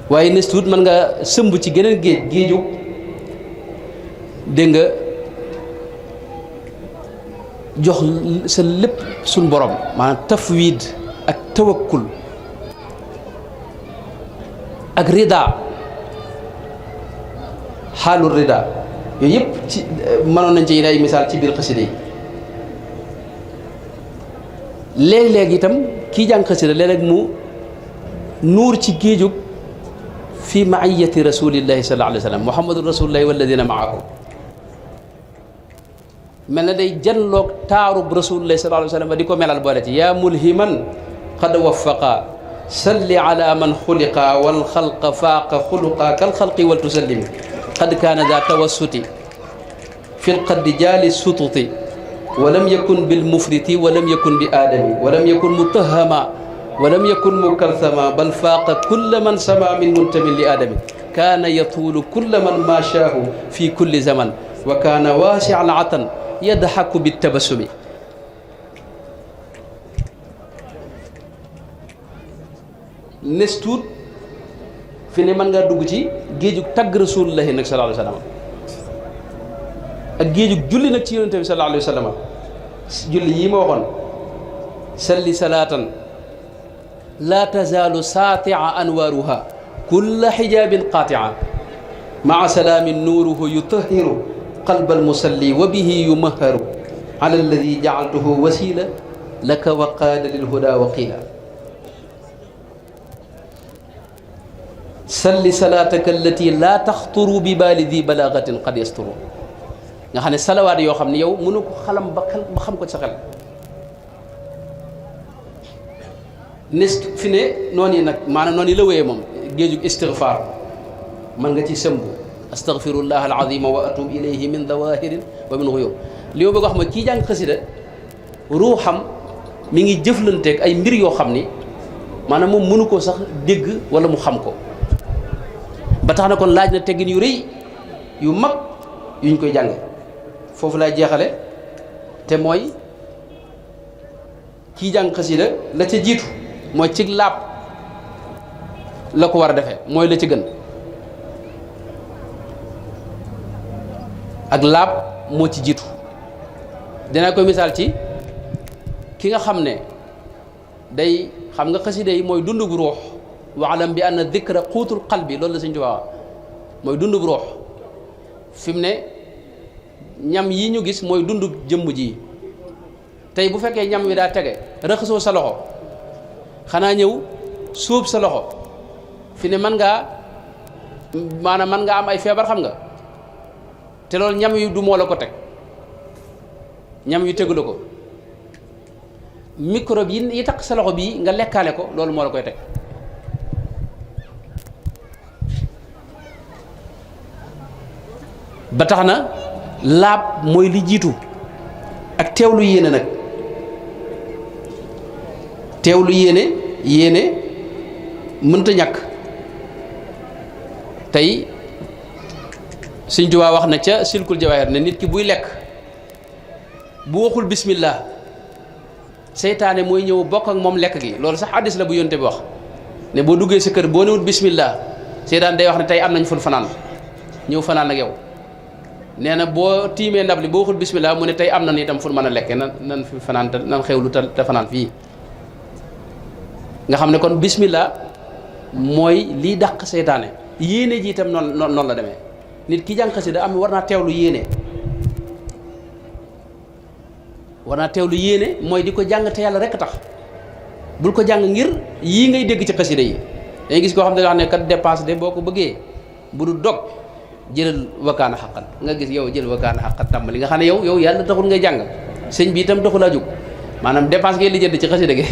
waaye nes tuut mën nga sëmb ci geneen géeju dégg nga jox sa lépp suñ borom maanaam tafwid ak tawakkul ak rida xaalu rida yooyu yëpp ci mënoon nañ ci ay misaal ci biir xasida yi léeg-léeg itam kii jàng xasida léeg-léeg mu nuur ci géejug fi maiyati rasulillahi sallallahu alayhi wa sallam muhammadu rasulullahi walladina maahu mel na day janloog taarub rasulillahi sallallahu alayhi wa sallam di ko melal boole ci yaa mulhiman qad waffaqa salli ala man xuliqa wal xalqa faaqa xuluqa kal xalqi wal tusallimi qad kaana daa tawassuti fi lqaddi jaali sututi walam yakun bil mufriti walam yakun bi aadami walam yakun mutahama walam yakun mukalthama bal faaqa kulla man sama min muntamin li aadami kaana yatuulu kulla man maashaahu fi kulli zaman wa kaana waasi'a al-atan yadhaku bit-tabassumi nes tuut fi ne mën ngaa dugg ci géejug tagg rasulullahi nag sallallahu alayhi wa sallam ak géejug julli nag ci yonente bi sallallahu alayhi wa sallam julli yi ma waxoon salli salaatan laa tazaalu saatia anwaaruha kulla xijaabin qaatia maa salaamin nuuruhu yutahiru qalba almusalli wa bihi yumaharu ala alladi jacaltuhu wasila laka wa qaada lilhuda waqila salli salaataka allati laa taxturu bi baali di balaagatin qad yasturu nga xam ne salawaat yoo xam ne yow mënu ko xalam ba xam ko ci sa xel nes fi ne noonu yi nag maanaam noonu yi la wéyee moom géejug istigfaar mën nga ci sëmb astagfirullah alazima wa atub ilayhi min dawahirin wa min xuyub li ma bëgg wax ma kii jàng xasida ruuxam mi ngi jëflanteeg ay mbir yoo xam ni maanaam moom mënu koo sax dégg wala mu xam ko ba tax na kon laaj na teggin yu rëy yu mag yuñ koy jànge foofu laay jeexale te mooy kii jàng xasida la ca jiitu mooy cig laab la ko war a defee mooy la ci gën ak laab moo ci jiitu dinaa koy misaal ci ki nga xam ne day xam nga xasida yi mooy dund bu ruux waalam bi anna dikra xuutul qalbi loolu la Sëñ Tuubaa mooy dund bu ruux fi mu ne ñam yi ñu gis mooy dund jëmm ji tey bu fekkee ñam wi daa tege raxasoo sa loxo xanaa ñëw suub sa loxo fi ne mën ngaa maanaam mën nga am ay feebar xam nga te loolu ñam yu du moo la ko teg ñam yu tegu la ko microbe yi tax sa loxo bii nga lekkaale ko loolu moo la koy teg ba tax na laab mooy li jiitu ak teewlu yéene nag teewlu yéene mënta ñàkk tey Sëñ Tuubaa wax na ca silkul jawaahir ne nit ki buy lekk bu waxul bismillah seytaane mooy ñëw bokk ak moom lekk gi loolu sax hadiis la bu yonte bi wax ne boo duggee sa kër boo newut bismillah seytaane day wax ne tey am nañ fun fanaan ñëw fanaan ak yow nee na boo tiimee ndab li boo waxul bismillah mu ne tey am na ni itam fu mën a lekke nan fi fanaan te nan xewlu te fanaan fii nga xam ne kon bismillah mooy liy dàq seytaane yéene ji itam noonu la demee nit ki jàng xasida am war naa teewlu yéene mooy di ko jàng te yàlla rekk tax bul ko jàng ngir yii ngay dégg ci xasida yi dañuy gis koo xam ne wax ne kat dépense de boo ko bëggee bu du dog jëlal wakaana xaqan nga gis yow jël wakaana xaqan tàmbali nga xam ne yow yàlla taxul ngay jàng sëñ bi itam taxul a jóg maanaam dépense ngay lijjanti ci xasida gi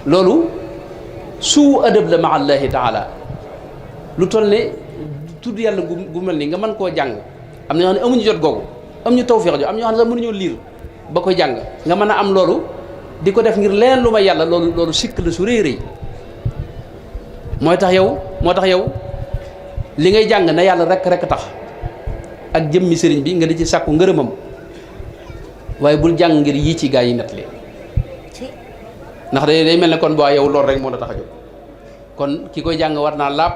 loolu suu adab la ma allahi taala lu toll ne tudd yàlla gu mel nii nga mën koo jàng am na ñoo xam ne amuñu jot googu am ñu tawfeex jo am ñoo xam ne sax mënuñoo liir ba ko jàng nga mën a am loolu di ko def ngir leneen lu may yàlla loolu sikk la su rëy rëy moo tax yow li ngay jàng na yàlla rek tax ak jëmmi sëriñ bi nga di ci sàkku ngërëmam waaye bul jàng ngir yii ci gaa yi net li ndax day mel ne kon boo yow loolu rek moo la tax a jóg kon ki koy jàng war naa laab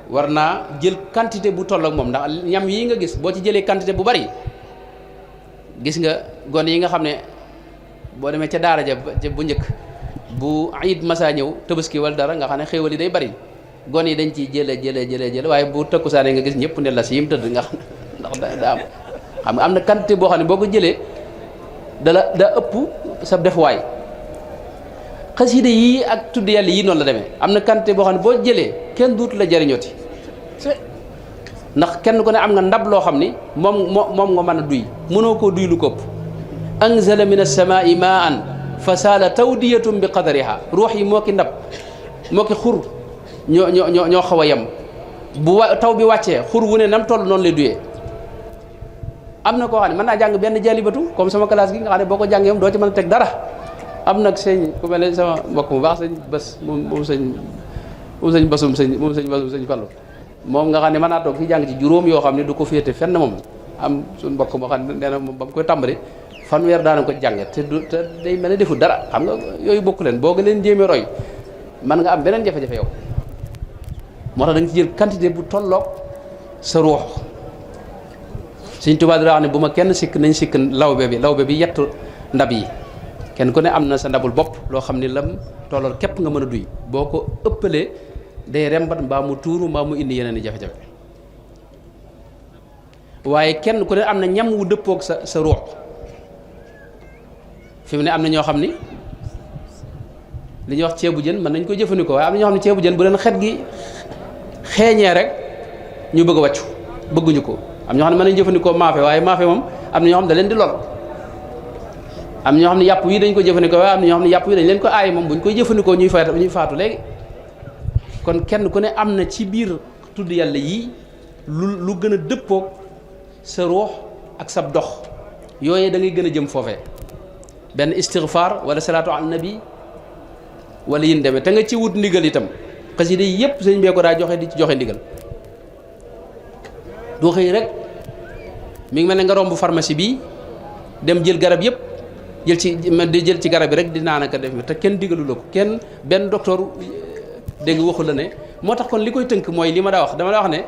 war naa jël quantité bu toll ak moom ndax ñam yi nga gis boo ci jëlee quantité bu bari gis nga gone yi nga xam ne boo demee ca daara ja bu njëkk bu iid masa ñëw tabaski wala dara nga xam ne xéewal yi day bari gone yi dañ ciy jële waaye bu tëkkusaane nga gis ñëpp ne la si yim tëdd nga xam ndax daa am am na quantité boo xam ne boo ko jëlee da ëpp sa defuwaay xasida yii ak tudd yàlla yii noonu la demee am na quantité boo xam ne boo jëlee kenn duutu la jariñooti ndax kenn ku ne am nga ndab loo xam ni moom nga mën a duy mënoo koo duy lu këpp anzala min as-samaa'i maa'an fa saala tawdiyatum bi qadariha ruux yi moo ki ndab moo ki xur ñoo xaw a yem bu taw bi wàccee xur wu ne nam toll noonu lay duyee am na koo xam ne mën naa jàng benn jalibatu comme sama classe gi nga xam ne boo ko jàngee moom doo ci mën a teg dara am nag sëñ ku mel ne sama mbokk mu baax sëñ bés moom sëñ basum Fallu moom nga xam ne mën naa toog fi jàng ci juróom yoo xam ne du ko féete fenn moom am suñ mbokk moo xam ne nee na moom ba mu koy tàmbali fanweer daana ko jànge te day mel ne deful dara xam nga yooyu bokku leen boo nga leen jéemee roy man nga am beneen jafe-jafe yow moo tax da nga ci jël quantité bu tolloog sa ruux Sëñ Tuubaa di wax ne bu ma kenn sikk nañ sikk lawbe bi yett ndab yi kenn ku ne am na sa ndabul bopp loo xam ni lam tollool képp nga mën a duy boo ko ëppalee day rembat mbaa mu tuuru mbaa mu indi yeneen i jafe-jafe waaye kenn ku ne am na ñam wu dëppoog sa ruux fi mu ne am na ñoo xam ni li ñuy wax ceebu jën mën nañ ko jëfandikoo waaye am na ñoo xam ne ceebu jën bu leen xet gi xeeñee rek ñu bëgg a wàccu bëgguñu ko am ñoo xam ne mën nañ jëfandikoo maafe waaye maafe moom am na ñoo xam ne da leen di lor am ñoo xam ne yàpp yi dañ ko jëfandikoo waaye am na ñoo xam ne yàpp yi dañ leen ko aay moom buñ koy jëfandikoo ñuy faatu léegi kon kenn ku ne am na ci biir tudd yàlla yii lu gën a dëppoog sa ruux ak sa dox yooyee da ngay gën a jëm foofee benn istighfar wala salaatu ala nabi wala yin demee te nga ci wut ndigal itam xasida yi yëpp sëñ bee ko daa joxe di ci joxe ndigal doo xëy rek mi ngi mel ne nga romb pharmacie bi dem jël garab yëpp jël ci garab yi rek di naan ak def te kenn digalu la ko kenn benn docteur dégg nga waxu la ne moo tax kon li koy tënk mooy li ma daa wax dama la wax ne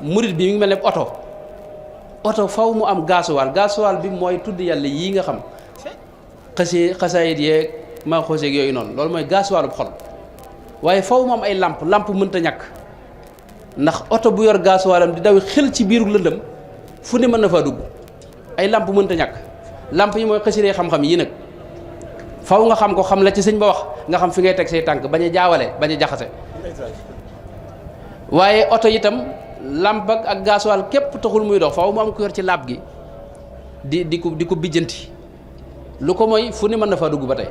murit bi mi ngi mel ne oto faw mu am gaasuwaal bi mooy tudd yàlla yii nga xam xasaayit yeeg maa xooseeg yooyu noonu loolu mooy gaasuwaalub xol waaye faw mu am ay lamp mënta ñàkk ndax oto bu yor gaasuwaalam di daw xel ci biiru lëndëm fu ne mën na faa dugg ay lamp mënta ñàkk lamp yi mooy xasiree xam-xam yii nag faw nga xam ko xam la ci sëñ ba wax nga xam fi ngay teg say tànk bañ a jaawale bañ a jaxase waaye oto itam lamp ak gaasuwaal képp taxul muy dox faw mu am ko yor ci laab gi di ko bijjanti lu ko mooy fu ne mën na faa dugg ba tey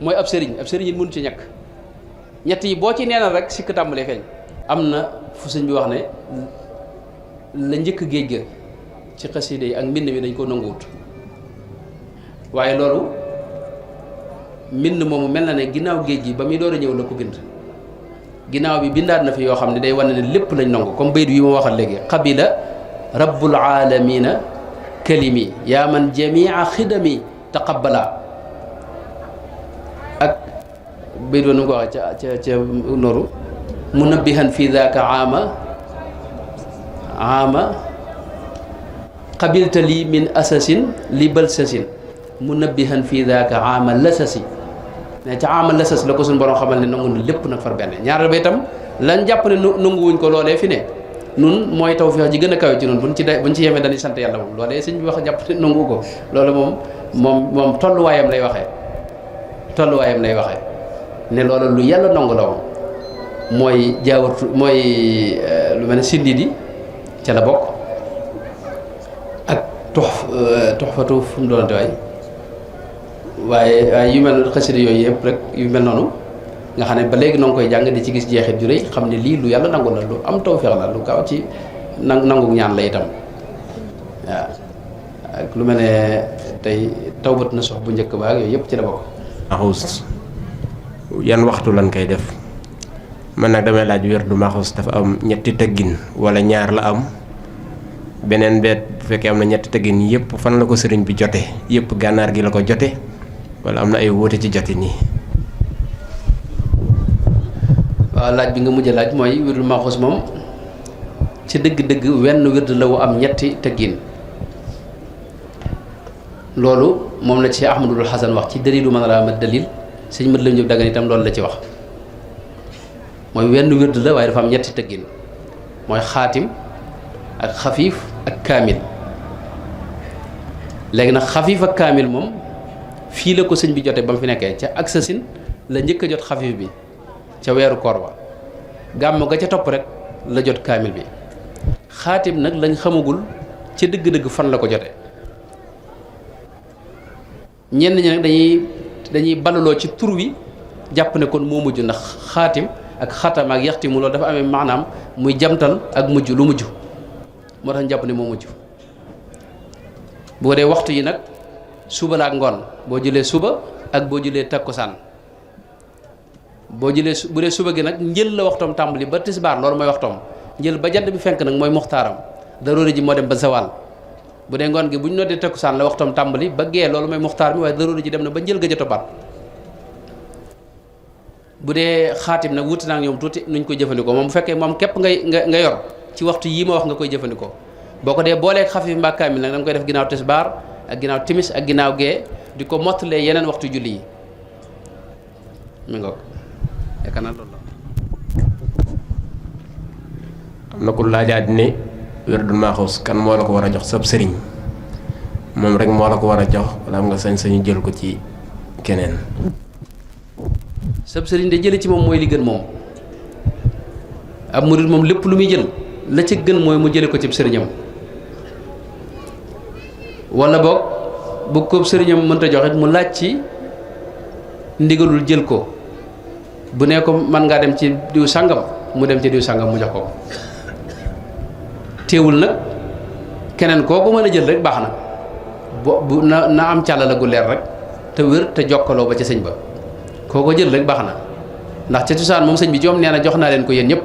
mooy ab sëriñ yi mënu ci ñàkk ñett yi boo ci neenal rek sikk tàmbalee feeñ am na fu sëñ bi wax ne la njëkk géej ga ci xasida yi ak mbind mi dañ ko nanguwut waaye loolu mbind moomu mel na ne ginnaaw géej gi ba muy door a ñëw la ko bind ginnaaw bi bindaat na fi yoo xam ne day wane ne lépp lañ nangu comme bayt yi ma waxal léegi qabila rabbul alamina kalimi yaa man jamia xidami taqabbala ak bayt ba nu ko waxee ca noru munabbihan fi daaka ama qabilta li min asasin li balsasin munabbihan fi daaka ama lasasi ne ca ama lasas la ko suñu borom xamal ne nangu na lépp nag far benn ñaareel ba itam lan jàpp ne nanguwuñ ko loolee fi ne nun mooy tawfeex ji gën a kawe ci nun buñ ci yemee dañuy sant yàlla moom loolee sëñ bi wax jàpp ne nangu ko loolu moom tolluwaayam lay waxee ne loolu lu yàlla nangu la moom mooy jaawatu mooy lu mel ne sindi di ca la bokk ak tuxfatu fu mu doonante waaye yu mel xasida yooyu yëpp rek yu mel noonu nga xam ne ba léegi noo ngi koy jàng di ci gis jeexit ju rëy xam ne lii lu yàlla nangu la lu am tawfeex la lu gaaw ci nangu ñaan la itam waaw ak lu mel ne tey tawbat na sox bu njëkk ba ak yooyu yëpp ci la bokk. maxuus yan waxtu lan koy def man nag damay laaj wér du maxuus dafa am ñetti tëggin wala ñaar la am beneen beet bu fekkee am na ñetti tëggin yëpp fan la ko sëriñ bi jote yëpp gànnaar gi la ko jote wala am na ay wóote ci jote nii. waaw laaj bi nga mujj laaj mooy wirdu maxuus moom ci dëgg-dëgg wenn wird la wu am ñetti tëggin loolu moom la ci Ahmadul Hasan wax ci dalilu man raama dalil sëñ mat lam ñëw daggan itam loolu la ci wax mooy wenn wird la waaye dafa am ñetti tëggin mooy xaatim ak xafiif ak kaamil léegi nag xafiif ak kaamil moom fii la ko sëñ bi jote ba mu fi nekkee ca ak sasin la njëkk a jot xafiif bi ca weeru koor ba gàmm ga ca topp rek la jot kaamil bi xaatim nag lañ xamagul ca dëgg-dëgg fan la ko jote ñenn ñi nag dañuy balaloo ci tur wi jàpp ne kon moo mujj ndax xaatim ak xatam ak yaxtimu loolu dafa amee maanaam muy jamtal ak mujj lu mujj moo tax ñu jàpp ne moo mujj boo dee waxtu yi nag suba la ak ngoon boo jëlee suba ak boo jëlee takkusaan boo jëlee bu dee suba gi nag njël la waxtoom tàmbali ba tisbaar loolu mooy waxtoom njël ba jant bi fenk nag mooy muxtaaram daroori ji moo dem ba zawal bu dee ngoon gi bu ñu noddee takkusaan la waxtoom tàmbali ba gee loolu mooy muxtaar mi waaye daroori ji dem na ba njël ga ja toppaat bu dee xaatim nag wuti naa ñoom tuuti nuñ koy jëfandikoo moom bu fekkee moom képp nga yor ci waxtu yii ma wax nga koy jëfandikoo boo ko dee booleeg xafiif mbaa kaamil nag da nga koy def ginnaaw tisbaar ak ginnaaw timis ak ginnaaw gee di ko mottalee yeneen waxtu julli yi mi ngoog yaakaar naa loolu la. am na ku laajaat ne wérdul maaxuus kan moo la ko war a jox sab sëriñ moom rek moo la ko war a jox wala am nga sañ-sañu jël ko ci keneen. sab sëriñ de jële ci moom mooy li gën moom ab murid moom lépp lu muy jël la ca gën mooy mu jële ko ci sëriñam wala boog bu ko sëriñam mënta joxit mu laaj ci ndigalul jël ko bu nee ko man ngaa dem ci diw sàngam mu dem ci diw sàngam mu jox ko teewul nag keneen koo ko mën a jël rek baax na bu na am càllala gu leer rek te wér te jokkaloo ba ca sëñ ba koo ko jël rek baax na ndax ca cosaan moom sëñ bi joom nee na jox naa leen ko yéen ñëpp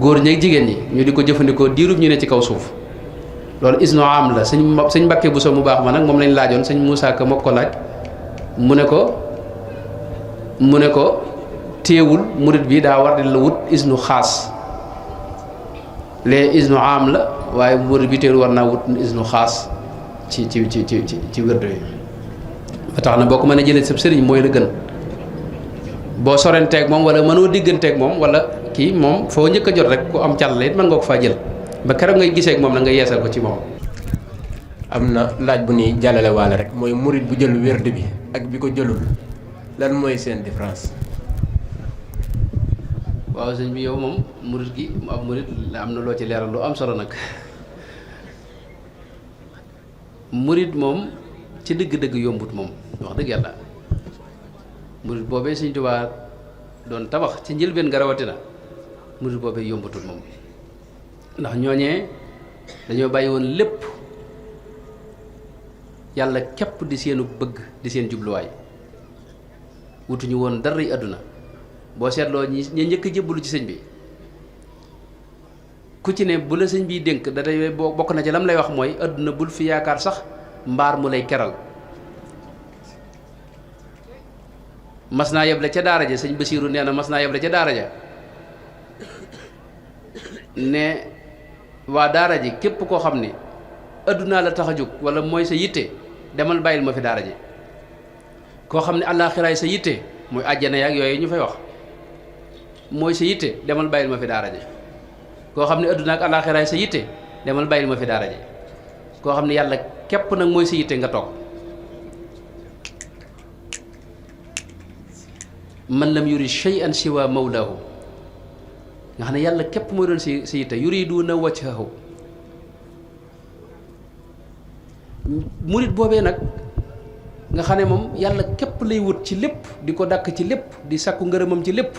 góor ñeeg jigéen ñi ñu di ko jëfandikoo diirub ñu ne ci kaw suuf loolu isno am la sëñ Mbàkke Buso mu baax ma nag moom lañ laajoon sëñ Moussa Ka moo ko laaj mu ne ko téewul murit bi daa war di la wut isnu xaas lee isnu am la waaye murit bi téewul war naa wut isnu xaas ci wérdo yi ba tax na boo ko mën a jëlee sab sëriñ mooy la gën boo sorenteeg moom wala mënoo digganteeg moom wala kii moom foo njëkk a jot rek ku am càll it mën nga ko faa jël ba keroog ngay gisee ak moom na nga yeesal ko ci moom. am na laaj bu ni jàllale waale rek mooy murit bu jël wérd bi ak bi ko jëlul lan mooy seen différence. waaw sëñ bi yow moom murit gi ab murit la am na loo ci leeral lu am solo nag murit moom ci dëgg-dëgg yombut moom wax dëgg yàlla murit boobee Sëñ Tuubaa doon tabax ci njëlbeen nga rawatina murit boobee yombatul moom ndax ñooñee dañoo bàyyi woon lépp yàlla képp di seenu bëgg di seen jubluwaay wutuñu woon dara yi àdduna boo seetloo ñi njëkk a jébbalu ci sëñ bi ku ci ne bu la sëñ biy dénk da day bokk na ci lam lay wax mooy àdduna bul fi yaakaar sax mbaar mu lay keral mas naa yeble ca daara ja sëñ Basiiru nee na mas naa yeble ca daara ja ne waa daara ji képp koo xam ni addunaa la tax a jóg wala mooy sa yitte demal bàyyil ma fi daara ji koo xam ne àllaaxiraay sa yitte muy àjjana yaak yooyu ñu fay wax mooy sa yitte demal bàyyil ma fi daara ji koo xam ne adduna ak àllaaxiraay sa yitte demal bàyyil ma fi daara ji koo xam ne yàlla képp nag mooy sa yitte nga toog man lam yurid shay'an siwa mawlaahu nga xam ne yàlla képp mooy doon si yitte yuriduna wajhahu. murit boobee nag nga xam ne moom yàlla képp lay wut ci lépp di ko dàkk ci lépp di sàkku ngërëmam ci lépp,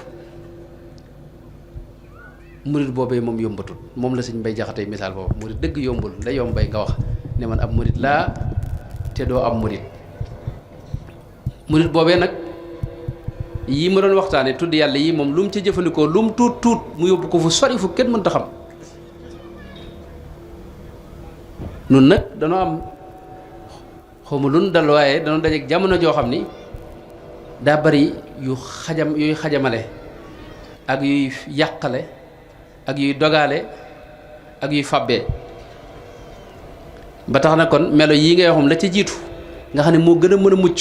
murit boobee moom yombatul. moom la sëñ Mbay Jaxate misaal boobu murit dëgg yombul la yombay nga wax ne man ab murit laa te doo am murit. murit boobee nag yii ma doon waxtaane tudd yàlla yi moom lu mu ci jëfandikoo lu mu tuut tuut mu yóbbu ko fu sori fu kenn mënta xam. nun nag danoo am xawma lu nu dal waaye danoo dajeek jamono joo xam ni daa bari yuy xajamale ak yuy yàqale ak yuy dogaale ak yuy fàbbee ba tax na kon melo yii ngay waxam la ca jiitu nga xam ne moo gën a mën a mucc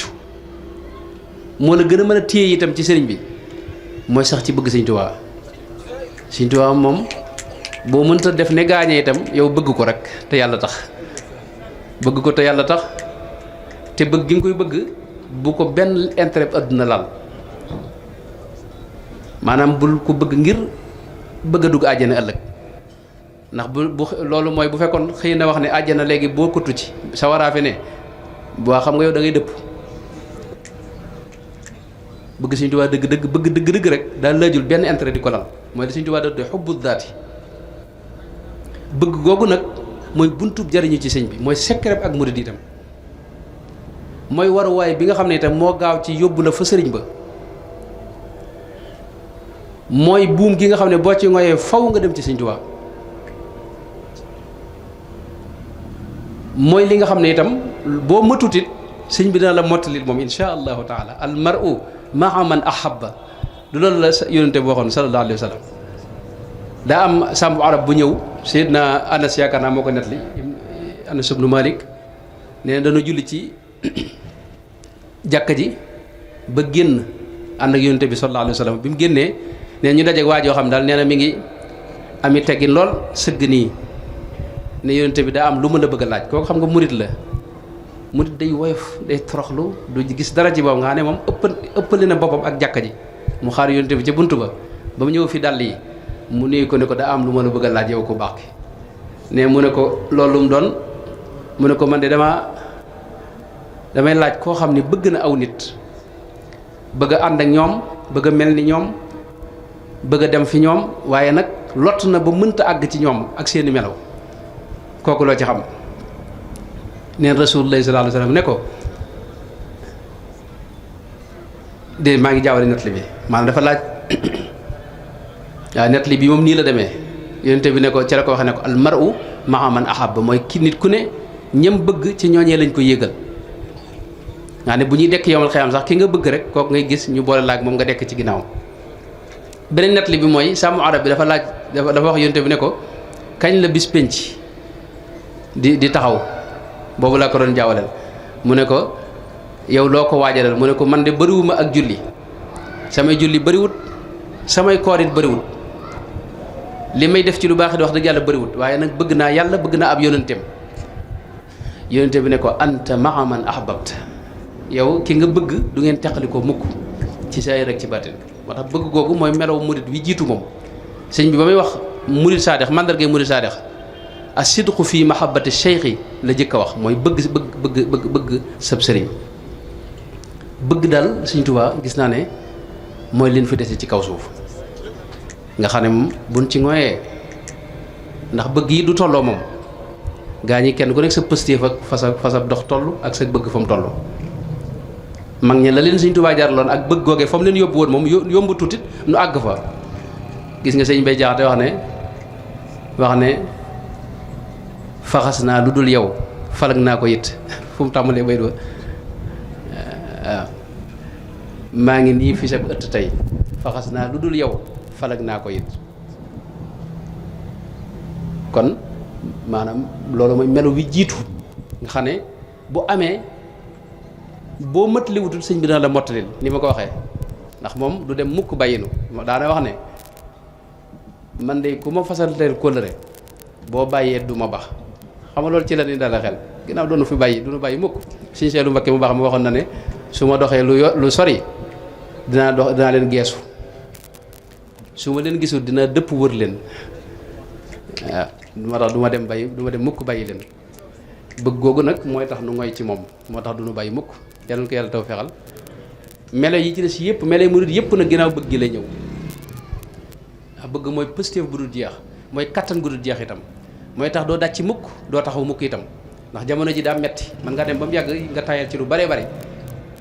moo la gën a mën a téye itam ci sëriñ bi mooy sax ci bëgg Sëriñ Tuubaa. Sëriñ Tuubaa moom boo mënta def ne gaañee itam yow bëgg ko rek te yàlla tax, bëgg ko te yàlla tax, te bëgg gi nga koy bëgg bu ko benn intérêt àdduna laal. maanaam bul ko bëgg ngir bëgg a dugg àjjana ëllëg, ndax bu loolu mooy bu fekkoon xëy na wax ne àjjana léegi boo kuttu ci sa waraafe ne boo xam nga yow da ngay dëpp. bëgg Sëriñ Tuubaa dëgg rek daal laajul benn intérêt di ko lal, mooy la Sëriñ Tuubaa da xubbu daati. bëgg googu nag mooy buntub jariñu ci sëñ bi, mooy secret ak murid itam, mooy waruwaay bi nga xam ne itam moo gaaw ci yóbbu la fa sëriñ ba, mooy buum gi nga xam ne boo ci ngoyee faw nga dem ci Sëriñ Tuubaa, mooy li nga xam ne itam boo matutit sëñ bi dina la mottalil moom insha allahu taala. al mar'u ma'a man ahabba, du loolu la yonente bi waxoon sallallahu alayhi wa sallam. daa am sàmbu arab bu ñëw Seydina Anas yaakaar naa moo ko nettali, Anas ibnu Malik nee na dañu julli ci jàkka ji ba génn ànd ak yonente bi sallallahu alayhi wa sallam. bi mu génnee nee ñu dajeek waa joo xam daal nee na mi ngi ami teggin lool sëgg nii ne yonente bi daa am lu mën a bëgg a laaj. kooku xam nga murit la, murit day woyof day toroxlu du gis dara ci boobu nga xam ne moom ëppali na boppam ak jàkka ji. mu xaar yonente bi ca bunt ba ba mu ñëw fi dàll yi mu nuyu ko ne ko daa am lu ma la bëgg a laaj yow ko baax ki ne mu ne ko loolu mu doon mu ne ko man de damay laaj koo xam ne bëgg na aw nit, bëgg a ànd ak ñoom, bëgg a mel ni ñoom, bëgg a dem fi ñoom, waaye nag lott na ba mënta àgg ci ñoom ak seeni melaw, kooku loo ci xam. neen Rasulullah sallallahu alayhi wa sallam ne ko de maa ngi jaawale nettali bi maanaam dafa laaj waaw nettali bi moom nii la demee. yonente bi ne ko ci la ko waxee ne ko al mar'u ma'a man ahabba, mooy ki nit ku ne ñam bëgg ci ñooñee lañ ko yéegal. nga ne bu ñuy dekk yomal xiyam sax ki nga bëgg rek kooku ngay gis ñu boole laag moom nga dekk ci ginnaaw. beneen nettali bi mooy sàmmu arab bi dafa wax yonente bi ne ko kañ la bis penc di taxaw, boobu laa ko doon jaawaleel. mu ne ko yow loo ko waajalal, mu ne ko man de bëriwuma ak julli, samay julli bëriwut, samay koor it bëriwut, li may def ci lu baax it wax dëgg yàlla bëriwut, waaye nag bëgg naa yàlla, bëgg naa ab yonenteem. yonente bi ne ko anta ma'a man ahbabta, yow ki nga bëgg du ngeen teqali ko mukk ci saay rek ci baatin. moo tax bëgg googu mooy melaw murit wi jiitu moom. sëñ bi ba muy wax murit saadex, mandargay murit saadex as-sidqu fi mahabbati cheikhi la jëkk a wax, mooy bëgg sab sëriñ. bëgg daal Sëriñ Tuubaa gis naa ne mooy leen fi dese ci kaw suuf, nga xam ne moom buñ ci ngoyee, ndax bëgg yi du tolloo moom. gaa ñi kenn ku nekk sa pëstéef ak fa dox toll ak sa bëgg fa mu toll. mag ñi la leen Sëriñ Tuubaa jarloon ak bëgg googee fa mu leen yóbbu woon moom yombu tuutit nu àgg fa. gis nga sëñ Bay Jaxate wax ne faxas naa lu dul yow falag naa ko it fu mu tàmbalee bay do waaw maa ngi nii fi sa ëtt tey faxas naa lu dul yow falag naa ko it. kon maanaam loolu mooy melo wi jiitu nga xam ne bu amee boo mëtali wutul sëñ bi dana la mottalil ni ma ko waxee, ndax moom du dem mukk bàyyinu. daana wax ne man de ku ma fasalteel kóllëre boo bàyyee du ma baax. xam nga loolu ci la ni dala xel ginnaaw doonu fi bàyyi du nu bàyyi mukk. Sëñ Seelu Mbakke mu baax mi waxoon na ne su ma doxee lu sori dinaa leen geesu su ma leen gisul dina dëpp wër leen waaw moo tax du ma dem mukk bàyyi leen bëgg googu nag mooy tax nu ngoy ci moom moo tax du nu bàyyi mukk yàlla na ko yàlla taw fexal melo yi ci des yëpp melo yi murid yëpp nag ginnaaw bëgg gi lay ñëw ndax bëgg mooy positif bu dul jeex mooy kattan gu dul jeex itam mooy tax doo dàcc mukk doo taxaw mukk itam ndax jamono ji daa metti man ngaa dem ba mu yàgg nga tayal ci lu bare bare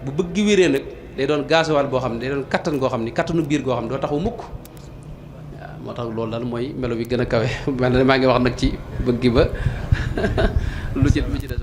bu bëgg gi wéree nag day doon gasoil boo xam ne day doon kattan goo xam ne kattanu biir goo xam ne doo taxaw mukk waaw moo tax loolu daal mooy melo bi gën a kawe man maa ngi wax nag ci bëgg gi ba lu ci des